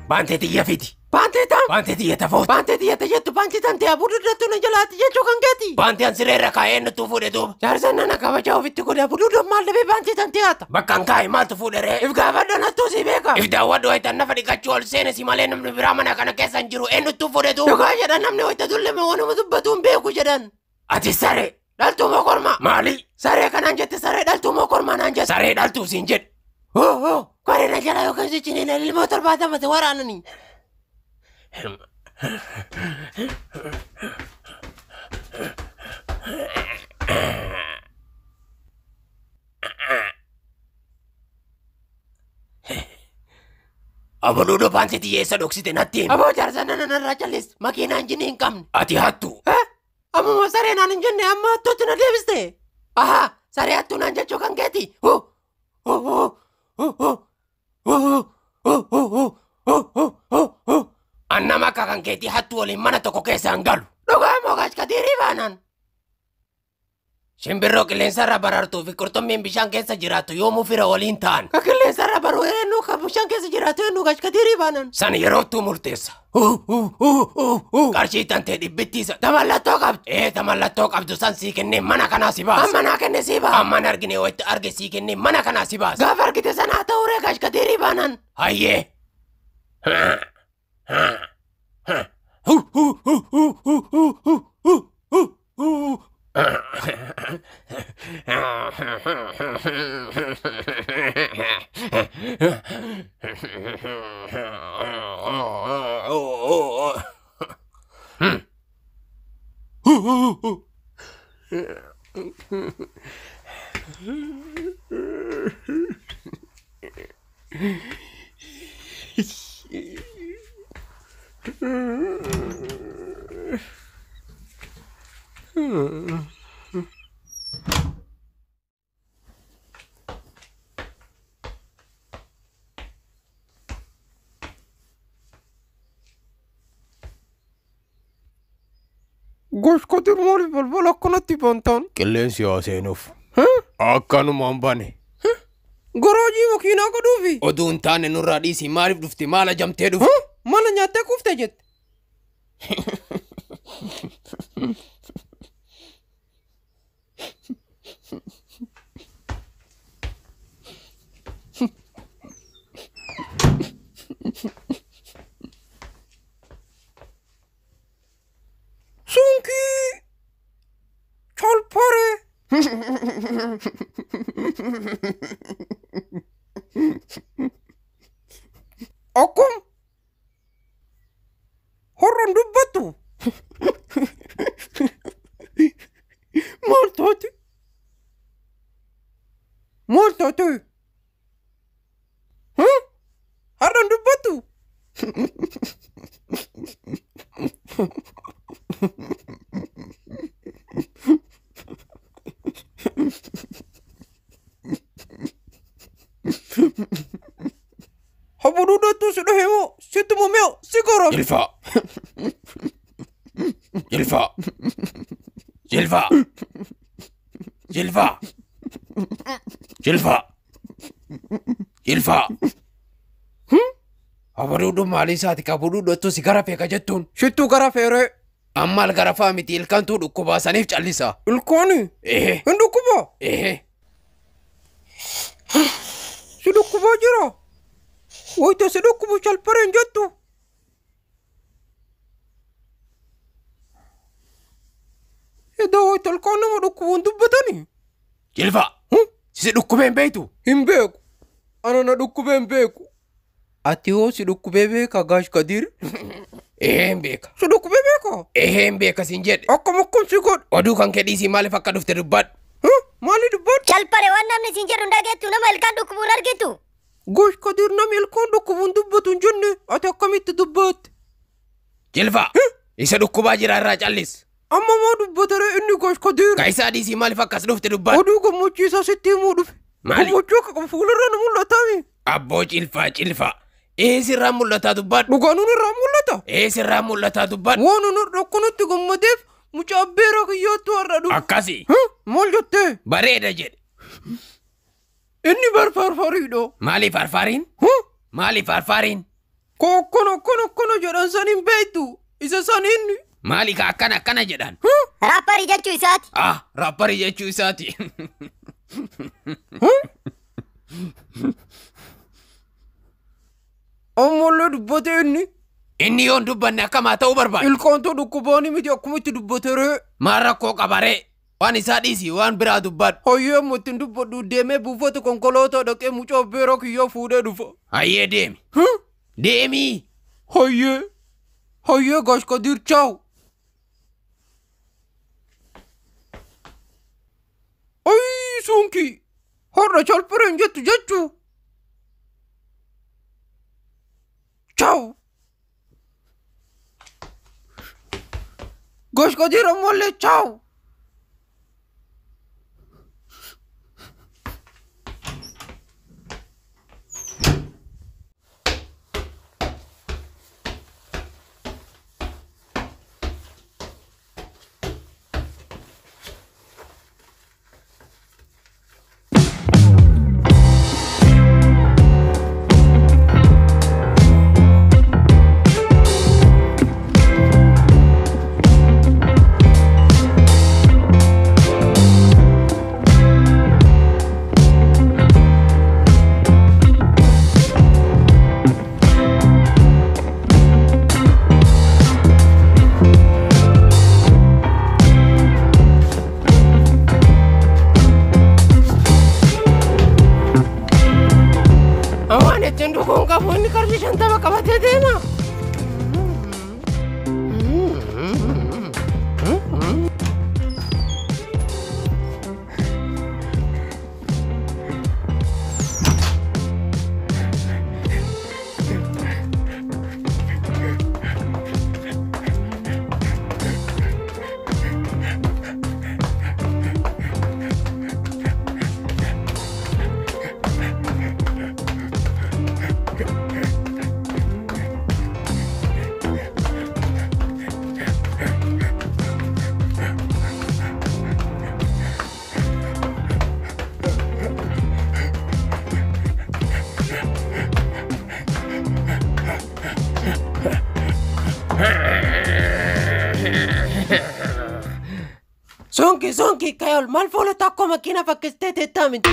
Baantee xiyya fiti. Baantee tam? Baantee xiyya tafoot. Baantee xiyya tajettu baantee tantee abuu duddattu na jalaatti jechuu kan keeti. Baantee an siree irra kaa'ee eenyutu fuudhe duuba. Jaarsa nana kabajaa ofitti godhe abuu duddan maal dhabee baantee tantee haata. Bakka an kaa'e maaltu fuudhe ree? If gaafadhu nattuu si beeka. If daawwadhu wayitan nafa dhiqachuu ol seene si malee namni biraa mana kana keessa hin jiru eenyutu fuudhe duuba. Dhugaa jedhan namni wayita dullame waanuma dubbatu hin beeku jedhan. Ati saree. Dhaltuu moo kormaa? Maali? Saree kanaan jette saree dhaltuu moo kormaa naan jette? Saree dhaltuu siin jedhe. Hoo hoo korina jala yookaan sichiniin ilmoo 70 waraananii. Abaduudoo baantee xiyyeessa dhoksite natti himi. Aboo jaarsa nana narraa callis makiinaa injinii hin qabne. Ati hattu. Ammuma saree naan hin jenne amma hattuutti na deebiste. Ahaa saree hattuu naan jechuu kan keeti. Hoo hoo hoo hoo hoo hoo hoo hoo hoo hoo hoo. Annama akka kan keetii hattuu waliin mana tokko keessa hin galu. Dhugaa moo gashkatiirii baanaan. Shimbirroo qilleensarra barartuu fi qurxummiin bishaan keessa jiraattu yoomuu fira waliin ta'an. Ka qilleensarra baru eenyu ka bishaan keessa jiraattu eenyu gashkatiirii baanaan. San yeroottuu murteessa. Qarshii tantee dhibbittiisa. Tamallattoo qabdu. Ee tamallattoo qabdu san sii kennee mana kanaa si baasa. Amma naa kenne sii baasa. Amma argine wayitti arge sii kennee mana kanaa si baasa. Gaafa argite sana haa ta'uu ree gashkatiirii baanaan. Hayyee. Goshkotir maaliif balbala akkanatti bantan? Qilleensi haa seenuuf. Akkanumaan bane. Garaajii makiinaa godhuufi. Oduu hin taane nurraa dhiisii maaliif dhufte maal ajamtee dhufte? Mana nyaattee kufte jette. Sunkii cholpare. Akkum horran dubbattu. Maal taate? Maal taate? Har'an dubbattu. Habuduudhattu si dhahe moo sitti moo si gara. Jilfaa. Jilfaa. Jilfaa. Jilfaa. Jilfaa. Jilfaa. Habuduudhu maalii isaati ka habuduudhattu si gara feeka jettuun? Shittuu gara feeree. Amma garafaa miti ilkaantuu dhukkubaa saniif callisa. Ilkaani? Ehe. Hin dhukkubaa? Ehe. Si dhukkubaa jira? Wayita si dhukkubu chalpareen jettu. Edaa wayita ilkaan nama dhukkubuun dubbatani? Jilfaa. Si dhukkubee hin beektu? Hin beeku. Ana na dhukkubee hin beeku. Ati hoo si dhukkubee beeka Gaash Kadir? Ehee hin beeka. Si dhukkubee beeka? Ehee hin beeka siin jedhe. Akkam akkam si godhe? Oduu kan kee dhiisii maaliif akka dhufte dubbadhu? Maali dubbadhu? Chalpare waan namni siin jedhu hin dhageettu nama ilkaan dhukkubuun argitu. Gaash Kadir namni ilkaan dhukkubuun dubbatu hin jenne ati akkamitti dubbatte? Jilfaa. Isa dhukkubaa jira irraa callis. Amma maa dubbataree inni Gaash Kadir? Ka isaa dhiisii maaliif akkas dhufte dubbadhu? Oduu gammachiisaa sitti himuu dhufe. Maali? Gammachuu akka qabu fuularraa na mul'ataami. Abboo cilfaa cilfaa. Ee sirraa mul'ataa dubbadhu. Dhugaanuun irraa mul'ata. Ee sirraa mul'ataa dubbadhu. Waan nun akkanatti gammadeef mucaa abbeeraa kiyyaattu har'a dhufe. Akkasi. Maal jettee? Bareeda jedhe. Inni bar farfariidha. Maaliif farfariin? Maaliif farfariin? Kokkona akkana akkana jedhan san hin beektu. Isa saniin. Maali ka akkana akkana jedhan? Raapparii jechuu isaati. Ah, raapparii jechuu isaati. Ammallee dubbatee inni. Inni yoon dubbanne akkamaa ta'uu barbaada. Ilkaantu dhukkubaanii miti akkuma itti dubbateree. Maal rakkoo qabaree? Waan isaa dhiisi waan biraa dubbadhu. Hayyee amma ittiin dubbadhu deemee buufata konkolaataa dhaqee mucaa beeraa kiyyaa fuudhee dhufa. Hayyee deemi. Deemi. Hayyee. Hayyee Gaash Kadir chaaw. Ayii sunki. Har'a chalpireen jettu jechuu. Chaaw. Gaash Kadir ammallee chaaw. Waan ittiin dhuguun qabu inni qarshii 50 qabatee deema. Sonki sonki kayol maal fuula tokko makiina fakkistee teettaa miti.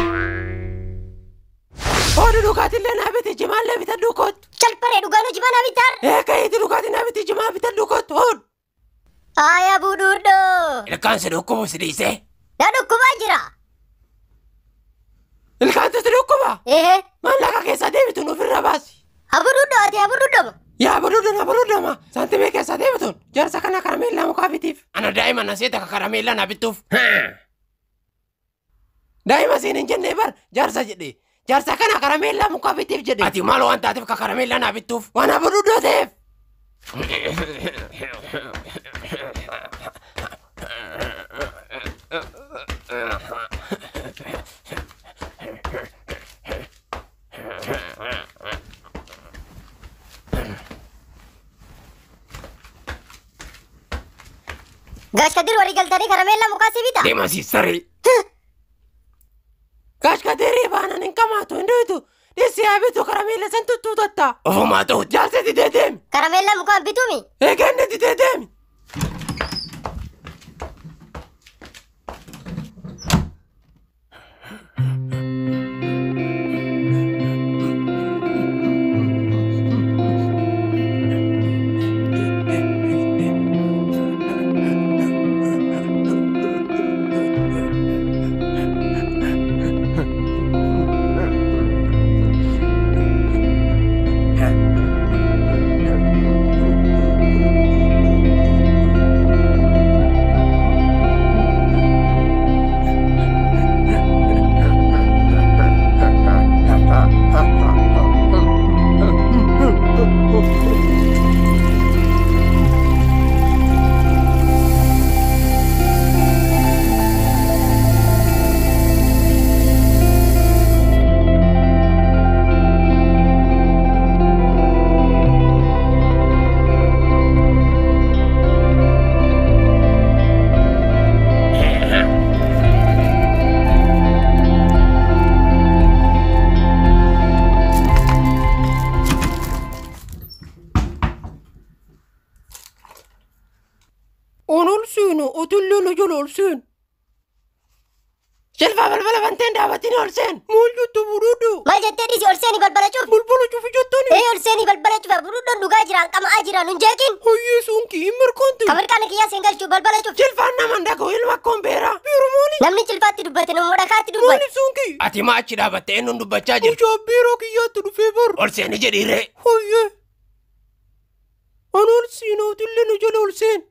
Odu dhugaatillee naa biti jimaallee bitadhu kottu. Chalparee dhugaan hojii mana bitaar. Ee kayiiti dhugaatii naa biti jimaa bitadhu kottu odu. Aya bududdo. Ilkaan si dhukkubu si dhiisee. Na dhukkubaa jira. Ilkaantu si dhukkuba. Ehe. Maallaqa keessa deebituun ofirra baasi. Habududdo ati habududdoma. Yaa bududdo bududdoma. Saantimii keessa deebituun jaarsa kana karameellaa mukaa bitiif. Ana daa'ima na seeta karameellaa na bittuuf. Daa'ima siin hin jenne bar jaarsa jedhe. Jaarsa kana karameellaa mukaa bitiif jedhe. Ati maal waan taateef karameellaa na bittuuf? Waan abududdoo ta'eef. Gaash Kadir walii galtanii karameellaa mukaa si bita. Deema siistaree. Gaash Kadirii baanan hin qamaatu hin duutu. Dhiissi haa bitu karameella san tuttuutatta. Ofumaa ta'u jaarsi didee deemi. Karameellaa mukaa hin bituumi. Eeganni didee deemi. An ol seena atillee na jala ol seen. Jilfaa balbala banteen dhaabatiin ol seen. Maal jette budhuudhu? Maal jettee dhiisi ol seeni balbala cufi. Balbala cufi jettani. Ee ol seeni balbala cufi budhuudhoon dhugaa jiraan qama'aa jiraan nun jeeqin. Hayyee sunkii hin mirkaante. Ka mirkaana kiyyaa seen galchuu balbala cufi. Jilfaan nama hin dhaga'u ilma akkoon beeraa. Biiroo maali? Namni cilfaatti dubbate nama dhakaatti dubbate. Maaliif sunkii? Ati maa achi dhaabattee eenyuun dubbachaa jirtu? Mucaa biiroo kiyyaatti dhufee bar. Ol seeni jedhiiree. Hayyee. An ol seena atillee na jala ol seen.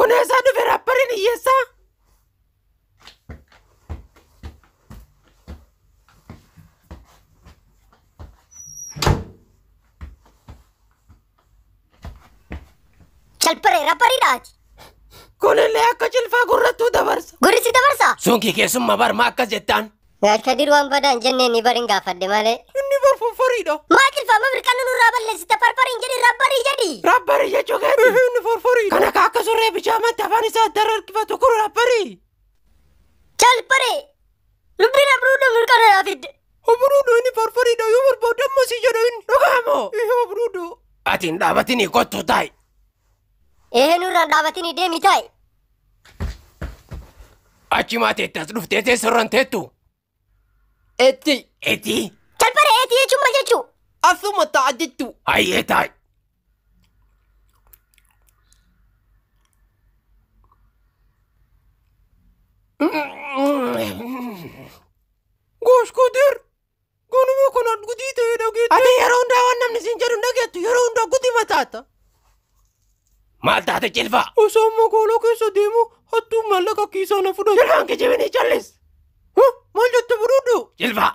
Kun eessaa dhufe raappariin hiyyeessaa? Chalparee rappariidhaati. Kunillee akka cilfaa gurrattuu dabarsa. Gurri si dabarsa. Sunkii keessummaa barmaa akkas jettaan. Gaashkadir waan badaa hin jennee ni barin gaafadhe malee. Inni bar farfariidha. Maa cilfaa ma mirkaana nurraa balleessite farfariin jedhi rabbarii jedhi. Raabbarii jechuu keeti. Inni farfariidha. Kana akka surree bijaamatti afaan isaa adda harkifatu kun raabbarii. Chalparee lubbiin abruudhu mirkaana naa fidde. Abruudhu inni farfariidha yoo barbaade amma si jedha inni. Dhugaamoo. Ihe abruudhu. Ati hin dhaabatinii kottu taa'i. Ehe nurraan dhaabatinii deemi taa'i. Achi maateetti as dhuftee teessarraan teettu. Etti. Eti. Chalparee eetii jechuun maal jechuu? Asuma ta'a jettu. Hayyee taa'i. Goosh Kadir. Ganuma kanaan gudii ta'ee dhageette. Ati yeroo hundaa waan namni siin jedhu hin dhageettu yeroo hundaa gudii mataata. Maal taate cilfaa? Osoo magaalaa keessa deemu hattuun maallaqa kiisaa na fudhate. Jilfaan kijibinii callis. Maal jette budhuudhu? Jilfaa.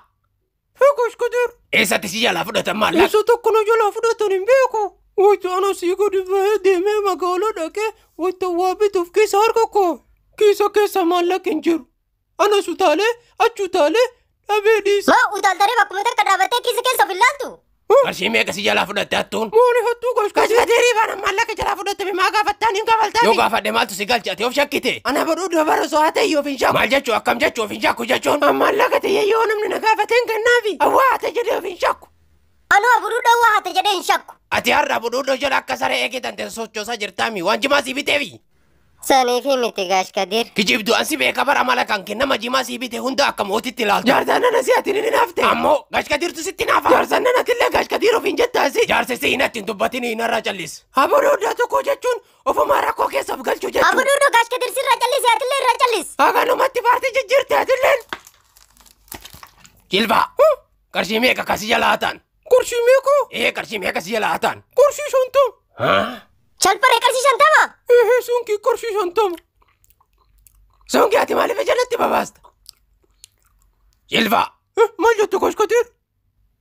Hee Goosh Kadir. Eessatti si jalaa fudhatan maallaqa? Isa tokko na jalaa fudhatan hin beeku. Wayita ana sii gadi bahee deemee magaalaa dhaqee wayita waa bituuf keessa harka koo. Kiisa keessa maallaqi hin jiru. Anas utaalee achi utaalee dhabee dhiise. Maa utaaltaree bakkuma takka dhaabattee kiisa keessa of hin laaltu? Qarshii meeqa si jalaa fudhatte hattuun? Maali hattuu Goosh Kadir? Gashgadeerii baana maallaqa jalaa fudhattame maa gaafattaan hin kafaltaani? Yoo gaafadhe maaltu si galche ati of shakkite? Ana badhuu dabara osoo haa ta'e of hin shakku. Maal jechuu akkam jechuu of hin shakku jechuun? Maallaqa ta'e yoo namni na gaafate hin kennaafi. Awwaa haa jedhee of hin shakku. Anuu abruudhoo waa hate jedhee hin shakku. Ati har'a budhuudhoo jala akka saree eegetan teessoo sochoosaa jirtaami waan jimaa sii biteefi. Saniifi miti Gaashkadir. Kijibdu ansi beeka bara mala kan kennama jimaa sii bite hunda akka mootitti ilaaltu. Jaarsaan nana si ati ni naafte. Ammoo Gashkadirtu sitti naafa. Jaarsaan nana atillee Gashkadir ofiin jettaasi. Jaarsi si hinatti hin dubbatin hinarraa callis. Abudhuudhaa tokko jechuun ofumaa rakkoo keessa of galchuu jechuudha. Abruudhoo Gaashkadir sirraa callisi atillee irraa callis. Haganumatti paartii jijjiirte atilleen. Jilbaa. Qarshii meeqa kasi jalaa haatan? Qarshii meeqa? Ee qarshii meeqa si jalaa haatan? Qarshii 50. Chalparee qarshii 50? Ehe sunkii qarshii 50. Sunkii ati maaliif jalatti babaasta? Jilbaa. Maal jette Goosh Kadir?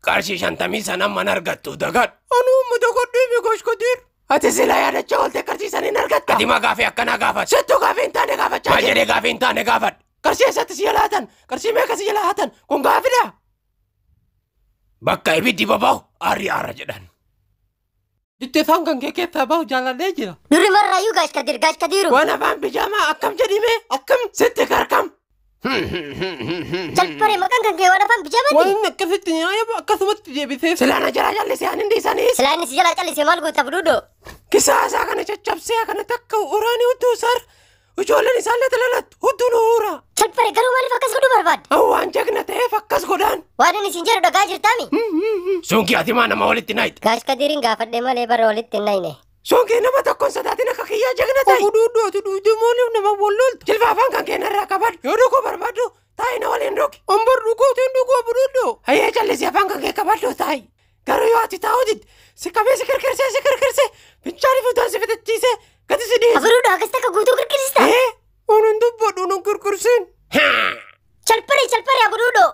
Qarshii 50 sana mana argattu dagadhu. Anuu dagadhee Goosh Kadir. Ati silaa yaadachaa oolte qarshii sana hin argatta. Ati maa gaafii akkanaa gaafadhu? Sittuu gaafii hin taane gaafachaa Maal jedhee gaafii hin taane gaafadhu? Qarshii eessatti si jalaa hatan? Qarshii meeqa si jalaa hatan? Kun gaafidha. Bakka ibiddi boba'u aarri aara jedhan. Jettee isaan kan kee keessaa bahu jaalallee jira. Durri marraayyuu Gaashkadir Gaashkadiru. Waan afaan bijaamaa akkam jedhime akkam sitti karkam. Chalparee maqaan kan kee waan afaan bijaamati? Waan inni akkasitti nyaayyabu akkasumatti deebisee. Silaa na jalaa jallisee ani hin dhiisaniis. Silaa inni si jalaa callisee maal goota budhuudhoo? Kisaasaa kana caccabsee kana takka uraanii hudduu sar ijoolleen isaallee talalattu hudduu nu uura. Chalparee garuu maaliif akkas godhuu barbaadde? Waan jagna ta'eef akkas godhaan. Waan inni siin jedhu dhagaa jirtaami? Sunkii ati maa nama walitti naayita? Gaashkadiriin gaafadhe malee bara walitti hin naayine. Sunkii nama tokkoon sodaatin akka kiyyaa jagna ta'i. Budhuudhu ati dhuydee maaliif nama wallolta? Jilba afaan kan keenyarraa qabadhu. Yoo dhuguu barbaaddu taa'i na waliin dhugi. Ambar dhugaatiin dhuguu budhuudhu. Hayyee callisii afaan kan kee qabadhu taa'i. Garuu yoo ati taa'uu didde si qabee si kirkirsee si kirkirsee fincaanii fuutaan si fixachiisee gadi si dhiyeesse. Abruudhoo akkas takka guutuu kirkirsista? Ee Ani hin dubbadhu nan kirkirsin. Chalparee chalparee abruudhoo.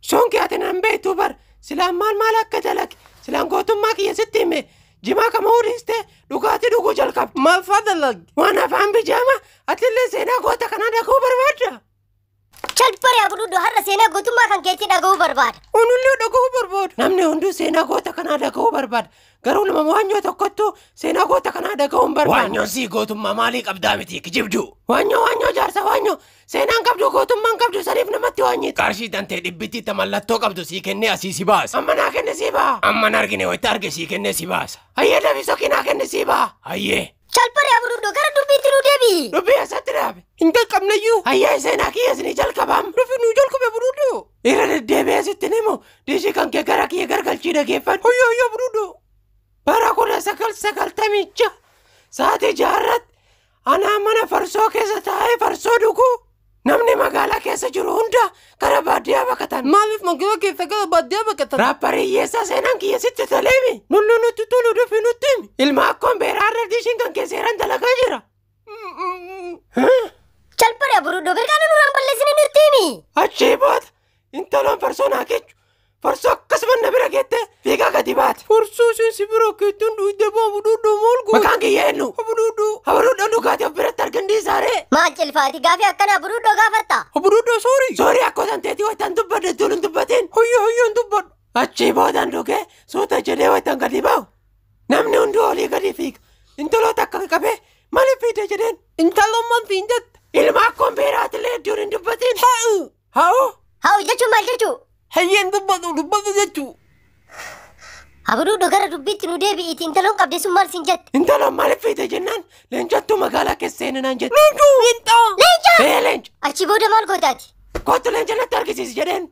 Sunkii ati nan beektu bar silaan maal maal akka dalage silaan gootummaa kiyya sitti hime jimaa kama dhiistee dhugaatii dhuguu jalqabde. Maal faa dalage? Waan afaan bijaama atillee seenaa goota kanaa dhaguu barbaadda. Chalparee Abududdoo har'a seenaa gootummaa kan keetii dhaga'uu barbaada. Onullee dhaga'uu barbaada. Namni hunduu seenaa goota kanaa dhaga'uu barbaada. Garuu nama waanyoo tokkottu seenaa goota kanaa dhaga'uu hin barbaadu. Waanyoon sii gootummaa maalii qabdaa miti kijibdu? Waanyoo waanyoo jaarsa waanyoo seenaan qabdu gootummaan qabdu saniif namatti waanyita. Qarshii tantee dhibbitti ta mallattoo qabdu sii kennee asii si baasa. Amma naa kenne sii ba'a. Amma na argine wayitti arge sii kennee si baasa. Hayyee dafi sokii naa kenne sii ba'a. Hayyee. Chalparee Abududdoo gara dubbiitti nu deebi'i. Dubbii eessatti dhaabe? Hin jalqabneyyuu. Hayyee seenaa kiyya isinii jalqabaam. Dhufi nuu jalqabe Abududdoo. Irra deddeebi'ee sitti himu diishii kan kee gara kiyya gargalchii dhageeffadhu. Hayyee hayyee Abududdoo. Bara 1996 sa'aatii 6rratti anaa mana farsoo keessa taa'ee farsoo dhuguu namni magaalaa keessa jiru hunda gara baadiyyaa baqatan. Maaliif magaalaa keessa gara baadiyyaa baqatan? Raapparii hiyyeessaa seenaan kiyya sitti toleemi. Nullu nutti tolu dhufi nutti himi. Ilma akkoon beeraa irra diishiin kan kee seeraan dalagaa jira. Chalparee Abududdoo mirqaana nurraan balleessine nutti himi. Achii booda intaloon farsoo naa kechu. Farsoo akkasuma na bira geette fiigaa gadi baate. Farsoo isheen si bira geettuun dhuyidee baa Abududdoo maal goota? Maqaan kiyya eenyu? Abududdoo. Abududdoo dhugaatii of biratti argan dhiisaaree. Maal cilfaati gaafii akkana Abududdoo gaafatta? Abududdoo soorii. Soorii akkoo tanteetii wayitaan dubbadhe tun hin dubbatin. Hoyyoo hoyyoo hin dubbadhu. Achii boodaan dhugee suuta jedhee wayitaan gadi ba'u. Namni hunduu olii gadi fiiga. Intaloota akka qabee maaliif fiide jedheen. Intaloon maal siin jette? Ilma akkoon beeraatillee hedduun hin dubbatin. Haa'u! Haa'u! Haa'u jechuun maal jechuu? Hayyeen dubbatu dubbatu jechuu. Abududdoo gara dubbiitti nu deebi'iiti intaloon qabde sun maal siin jette? Intaloon maaliif fiite jennaan leencattuu magaalaa keessa seeninaan jette. Leencoo! Leencaa! Leenca! Ee leenca! Achi booda maal gootaati? Kottu leenca natti argisiisi jedheen.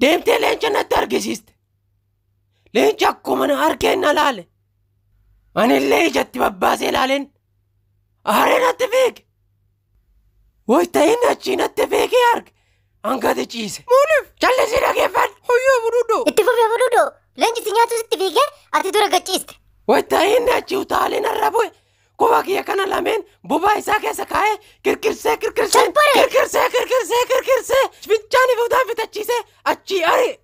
Deemtee leenca natti argisiiste. Leenca akkuma na argeen na laale. Anillee ijatti babbaasee laaleen. Aaree natti fiige. Wayita inni achii natti fiigee arge. Hangati ciise. Maaliif? Callisii dhageeffadhu. Hayyee Abududdoo. Itti fufi Abududdoo. Leenci si nyaatu sitti fiigee ati dura gachiiste. Wayita inni achii utaalee narra bu'e. Quba kiyya kana lameen bobaa isaa keessa kaa'ee kirkirsee kirkirsee Chalparee! kirkirsee kirkirsee kirkirsee fincaanii fi utaan fitachiisee achii ari.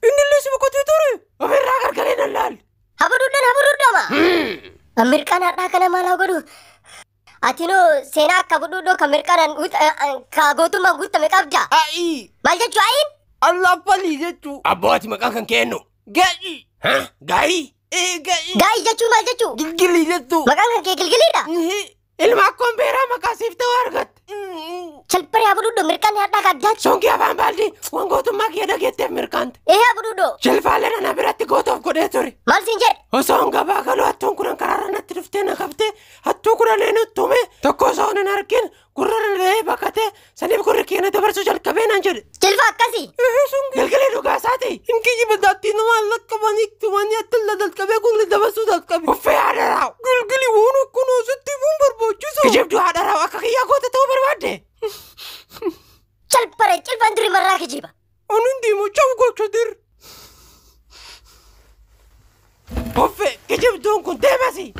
Innillee si boqotee ture. Ofirraa gargalee nan laalle. Abududdoon Abududdooma. Mirqaan har'aa kana maal haa godhu? Atinoo seenaa akka Abududdoo kan mirqaanaan ka gootummaan guutame qabda. A'i! Maal jechuu a'iin? Allaafalii jechuu. Abboo ati maqaan kan kee eenyu? Ga'i! Ha? Gaa'ii? Ee ga'i! Gaa'ii jechuun maal jechuu? Gilgilii jechuu. Maqaan kan kee gilgiliidha. Ilma akkoon beeraa maqaa siif ta'u argatte. Chalparee Abududdoo mirqaanni har'aa ka addaati. Sonkii afaan baaldii waan gootummaa kiyya dhageetteef mirqaante. Ee Abududdoo Jilfaalee nana biratti gootoof godhee ture. maal siin jedhe? Osoo hin gabaa galuu hattuun kunan karaarra natti dhuftee na qabdee hattuu kudhanee nutti tokko osoo hin argin gurra na dhahee baqatee saniif gurri kiyya na dabarsuu jalqabee naan jedhe. Jilfa akkasii. Ee sungi. Gilgilii dhugaa isaati. Hin kijiba daattii nama allaqqabanii tumanii attilla jalqabee gurri dabarsuu jalqabe. Uffee haadharaaw. Gilgilii waan akkanaa sitti himuun barbaachisa. Kijibduu haadharaaw akka kiyyaa goota ta'uu barbaadde. Chalparee cilfaan durii marraa kijiba. Anin deema cabu gocha dir. Uffee kijibduun kun deemasi.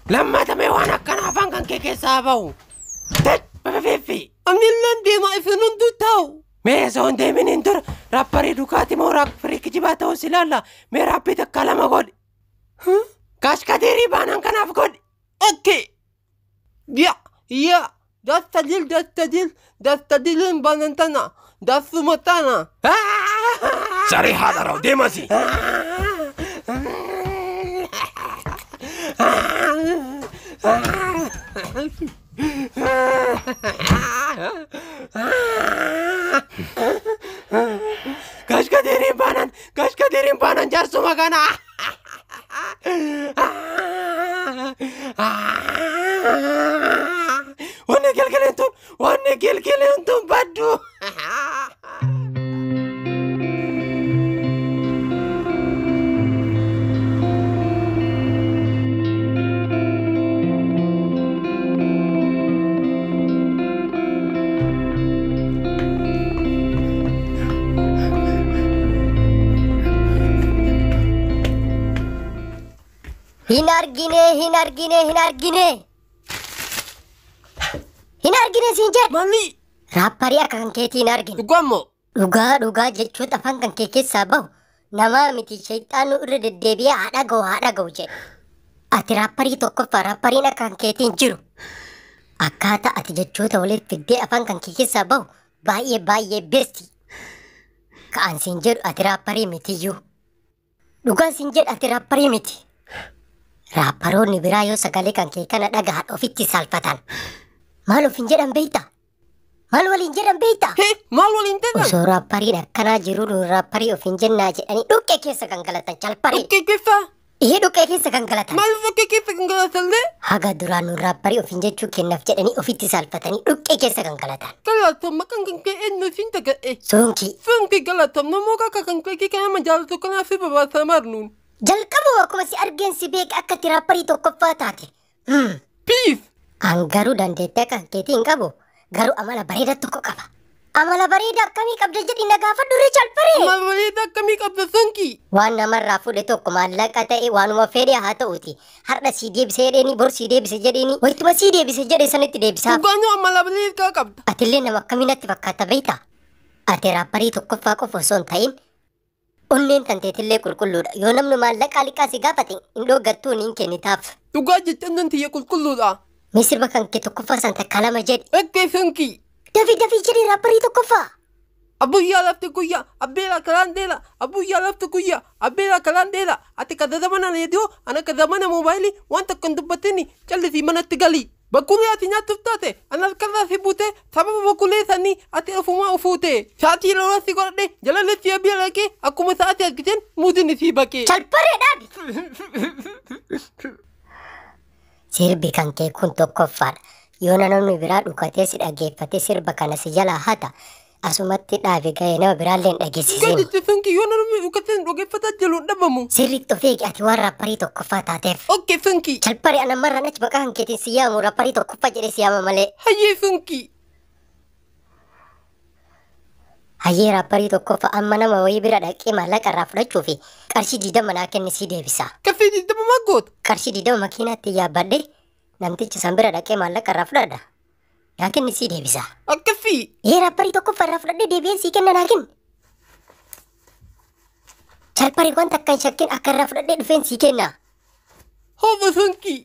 Lammatamee waan akkana afaan kan kee keessaa bahu. Tech fefeeffi. Anilleen deema isin hunduu taa'u. Mee osoo hin deeminiin dura raapparii dhugaatii moo raapparii kijibaa ta'uu si ilaalla. Mee raappii takka lama godhi. Kaashkateerii baanaan kanaaf godhi. Okay. Ya, ya. Dastadil, dastadil, dastadilin banantana. Dasumatana. Saree haadha deemasi. Kaashkateeriin baanaan, kaashkateeriin baanaan jaarsuma kana. Wanni gilgileen tun, wanni gilgileen tun baddu. Hin argine, hin argine, hin argine. Hin argine siin jedhe. Maali? Raapparii akka kan keetii hin argine. Dhugamoo? Dhugaa dhugaa jechuun afaan kan kee keessaa bahu namaa miti shayxaanuu irra deddeebi'ee haa dhaga'u haa dhaga'u jedhe. Ati raapparii tokkoffaa raappariin akka kan keetiin jiru. Akkaataa ati jechoota walitti fiddee afaan kan kee keessaa bahu baay'ee baay'ee beesti. Ka'aan siin jedhu ati raapparii mitiyyuu. Dhugaan siin jedhu ati raapparii miti. Raapparoonni biraa yoo sagalee kan kee kana dhagahan ofitti salphatan. Maal ofiin jedhan beektaa? Maal waliin jedhan beektaa? Hee maal waliin jedhan? Osoo raappariin akkanaa jiru nuun raapparii ofiin jennaa jedhanii dhukkee keessa gangalatan chalparii. Dhukkee keessa? Ee dhukkee keessa gangalatan. Maal dhukkee keessa gangalatan lee? Haga duraan nuun raapparii ofiin jechuu kennaaf jedhanii ofitti salphatanii dhukkee keessa gangalatan. Galatoom maqaan kan kee eenyu siin dhaga'e? Sunkii. Sunkii galatoom namoota akka kan kee kana jaalatu kanaaf si babaasaa marnuun. Jalqabuma akkuma si argeen si beeka akka ati raapparii tokkoffaa taate. Peace. An garuu dandeettii akka keetii hin qabu. Garuu amala bareedaa tokko qaba. Amala bareedaa akkamii qabda jedhi na gaafadhu Richard Faree. Amala bareedaa akkamii qabda Sunkii? Waan namarraa fuudhe tokko maallaqa ta'e waanuma fedhe haa ta'uti. Har'a sii deebise jedheeni bor sii deebise jedheeni wayituma sii deebise jedhe sanitti deebisaaf. Dhugaanuu amala bareedaa qabda. Atillee nama akkamii natti fakkaata beektaa? Ati raapparii tokkoffaa qofa osoo hin ta'in onneen tanteetillee qulqulluudha. Yoo namni maallaqa liqaa si gaafate hin dhooggattuu niin kennitaaf. Dhugaa jecha onneen tiyya qulqulluudha. Mee sirba kan kee tokkoffaa san takka lama jedhi. Ekkee Sunkii. Dafii dafii jedhi raapparii tokkoffaa. Abuyyaa lafti guyyaa abbeera kalaan dheera abuyyaa lafti guyyaa abbeera kalaan dheera ati ka zamana reediyoo ana ka zamana moobaayilii waan takka hin dubbatin callisii manatti gali. Bakkulee ati nyaatuuf taate ana harkarraa si buute sababa bakkulee sanii ati ofumaa ufuute. Sa'aatii yeroo si godhadhe jalalee si bira dhaqee akkuma sa'aatii argiteen muuziin si baqee. Chalparee dhaabi. Sirbi kan kee kun tokkoffaadha. Yoo namni biraa dhukatee si dhaggeeffatee sirba kana si jalaa hata asumatti dhaabe ga'ee nama biraallee hin dhageessisin. Gadi Sunkii yoo namni dhukatee dhaggeeffataa jiru hin dhabamu. Sirriitti of eegi ati waan raapparii tokkoffaa taateef. Okkee Sunkii. Chalparee ana marraan achi maqaa kan keetiin si yaamu raapparii tokkoffaa jedhee si yaama malee. Hayyee Sunkii. Hayyee raapparii tokkoffaa amma nama wayii bira dhaqee maallaqa irraa fudhachuu fi qarshii 20 naa kenni si deebisa. Qarshii 20 maal goota? Qarshii 20 makiinaatti yaabbadhe namticha san bira dhaqee maallaqa irraa fudhadha. Naa kenni si deebisa. Akkasii. Ee raapparii tokkoffaa irraa fudhadhee deebi'een sii kenna naa kenni. Chalparii wanta akka hin shakkin akka irraa fudhadhee dhufeen sii kenna. Hooba Sunkii.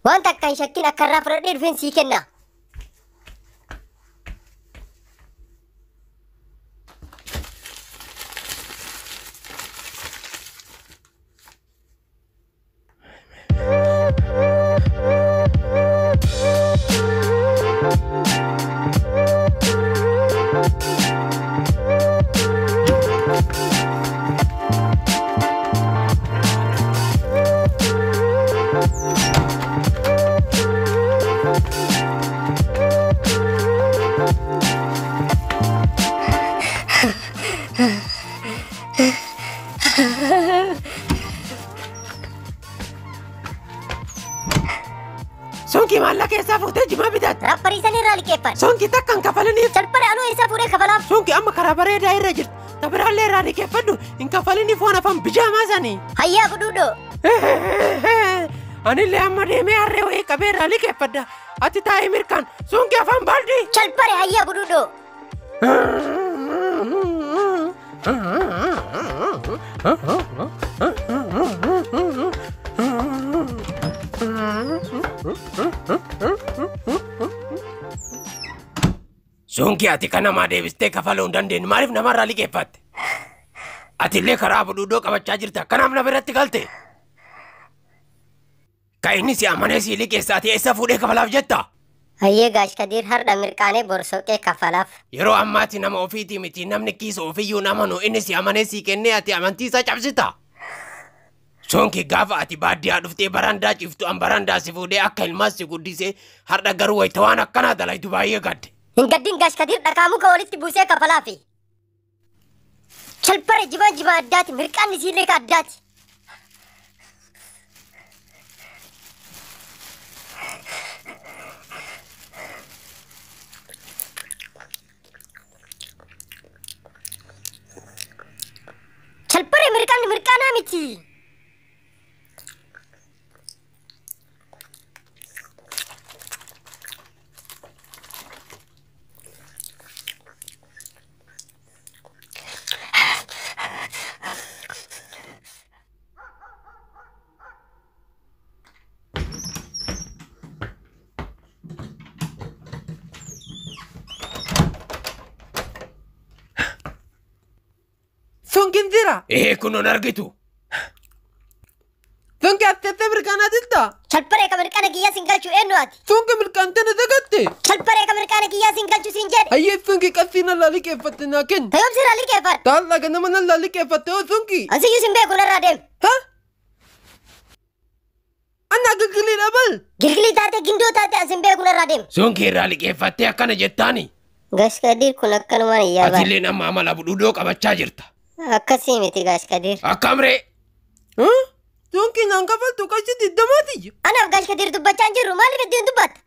Wanta akka hin shakkin akka irraa fudhadhee dhufeen sii kenna. Sunkii maallaqa eessaa fuutee jimaa bitatte? Raapparii san irraa liqeeffadhe. Sunkii takka hin kafaliniif. Chalparee anuu eessaa fuudhee kafalaaf? Sunkii amma karaa bareedaa irra jirti. Tabiraallee irraa liqeeffadhu hin kafaliniif waan afaan bijaamaa sanii. Hayyaa fudhuudhoo. Anillee amma deemee harree wayii qabee irraa liqeeffadha. Ati taa'ii mirkaan sunkii afaan baaldii. Chalparee hayyaa fudhuudhoo. Sunkii ati kan namaa deebistee kafaluu hin dandeenye maaliif namarraa liqeeffatte? Ati illee karaa budhuudhoo qabachaa jirta kanaaf na biratti galte. Ka inni si amanee si liqeessa ati eessa fuudhee kafalaaf jetta? Hayyee Gaash Kadiir har'a mirqaanee borsoqee kafalaaf. Yeroo ammaatti nama ofiitii miti namni kiisa ofiyyuu hin amanu inni si amanee si kennee ati amantii isaa cabsita. Sunkii gaafa ati baadiyyaa dhuftee barandaa ciftu an barandaa si fuudhee akka ilmaas si guddisee har'a garuu wayita waan akkanaa dalaytu baay'ee gadde. Hin gaddin Gaash Kadiir dhakaa muka walitti buusee kafalaafi. Chalparee jimaa jimaa addaati mirqaanni siillee ka addaati. Chalparee mirqaanni mirqaanaa miti. Sunkiin jira. Ee kunoon argitu. Sunki atteettee mirqaanaa jirta. Chalparee ka mirqaana kiyyaa siin galchu eenyu ati? Sunki mirqaantee na dagatte. Chalparee ka mirqaana kiyyaa siin galchu siin jedhe. Hayyee sunki qabsii nallaa liqeeffatte naa kenni. Tayoom sirraa liqeeffadha. Taallaa ganama nallaa liqeeffatte hoo sunki. Ansiyyuu sin beeku narraa deemi. Ha? Anna gilgilii dhabal. Gilgilii taate gindoo taate ansin beeku narraa deemi. Sunkii irraa liqeeffattee akkana jettaani. Gashkadir kun akkanumaan iyyaa bara. Atillee nama amala budhuudhoo qabachaa jirta. Akkasii miti Gashkadir. Akkam ree? Sunki naan kafaltu qarshii 20ti. Anaaf Gashkadir dubbachaa hin jirru maaliif ittiin dubbatta?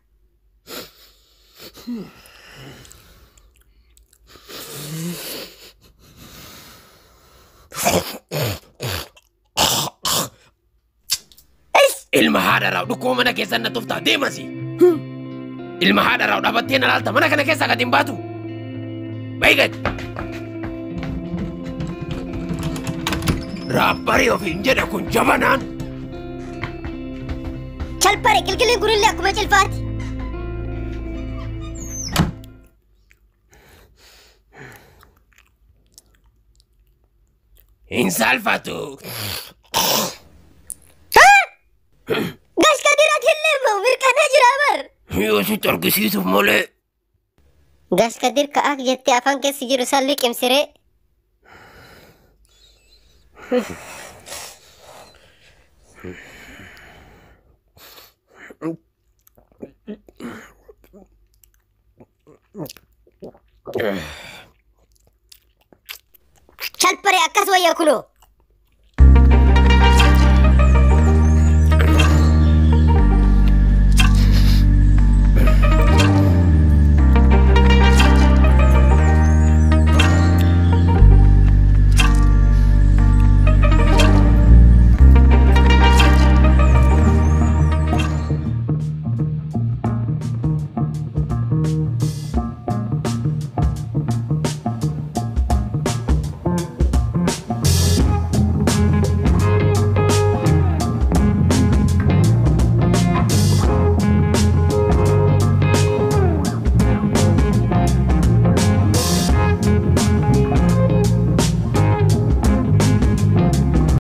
Ilma haadha raa'u dhukkuma mana keessan na tuftaa deemasi. Ilma haadha raa'u dhaabattee na laalta mana kana keessaa gad hin baatu. Bayi gad. Raabbarii ofiin jedha kun jabanaan. Chalpare gilgiliin kunillee akkuma cilfaati. Hin saalfatu. Gashkadir ati illee moo mirqaanaa jira bar. Yoo sitti argisiisuuf malee. Gashkadir ka'aak jettee afaan keessa jiru san liqimsiree. Chalpare akkas wayya kunoo.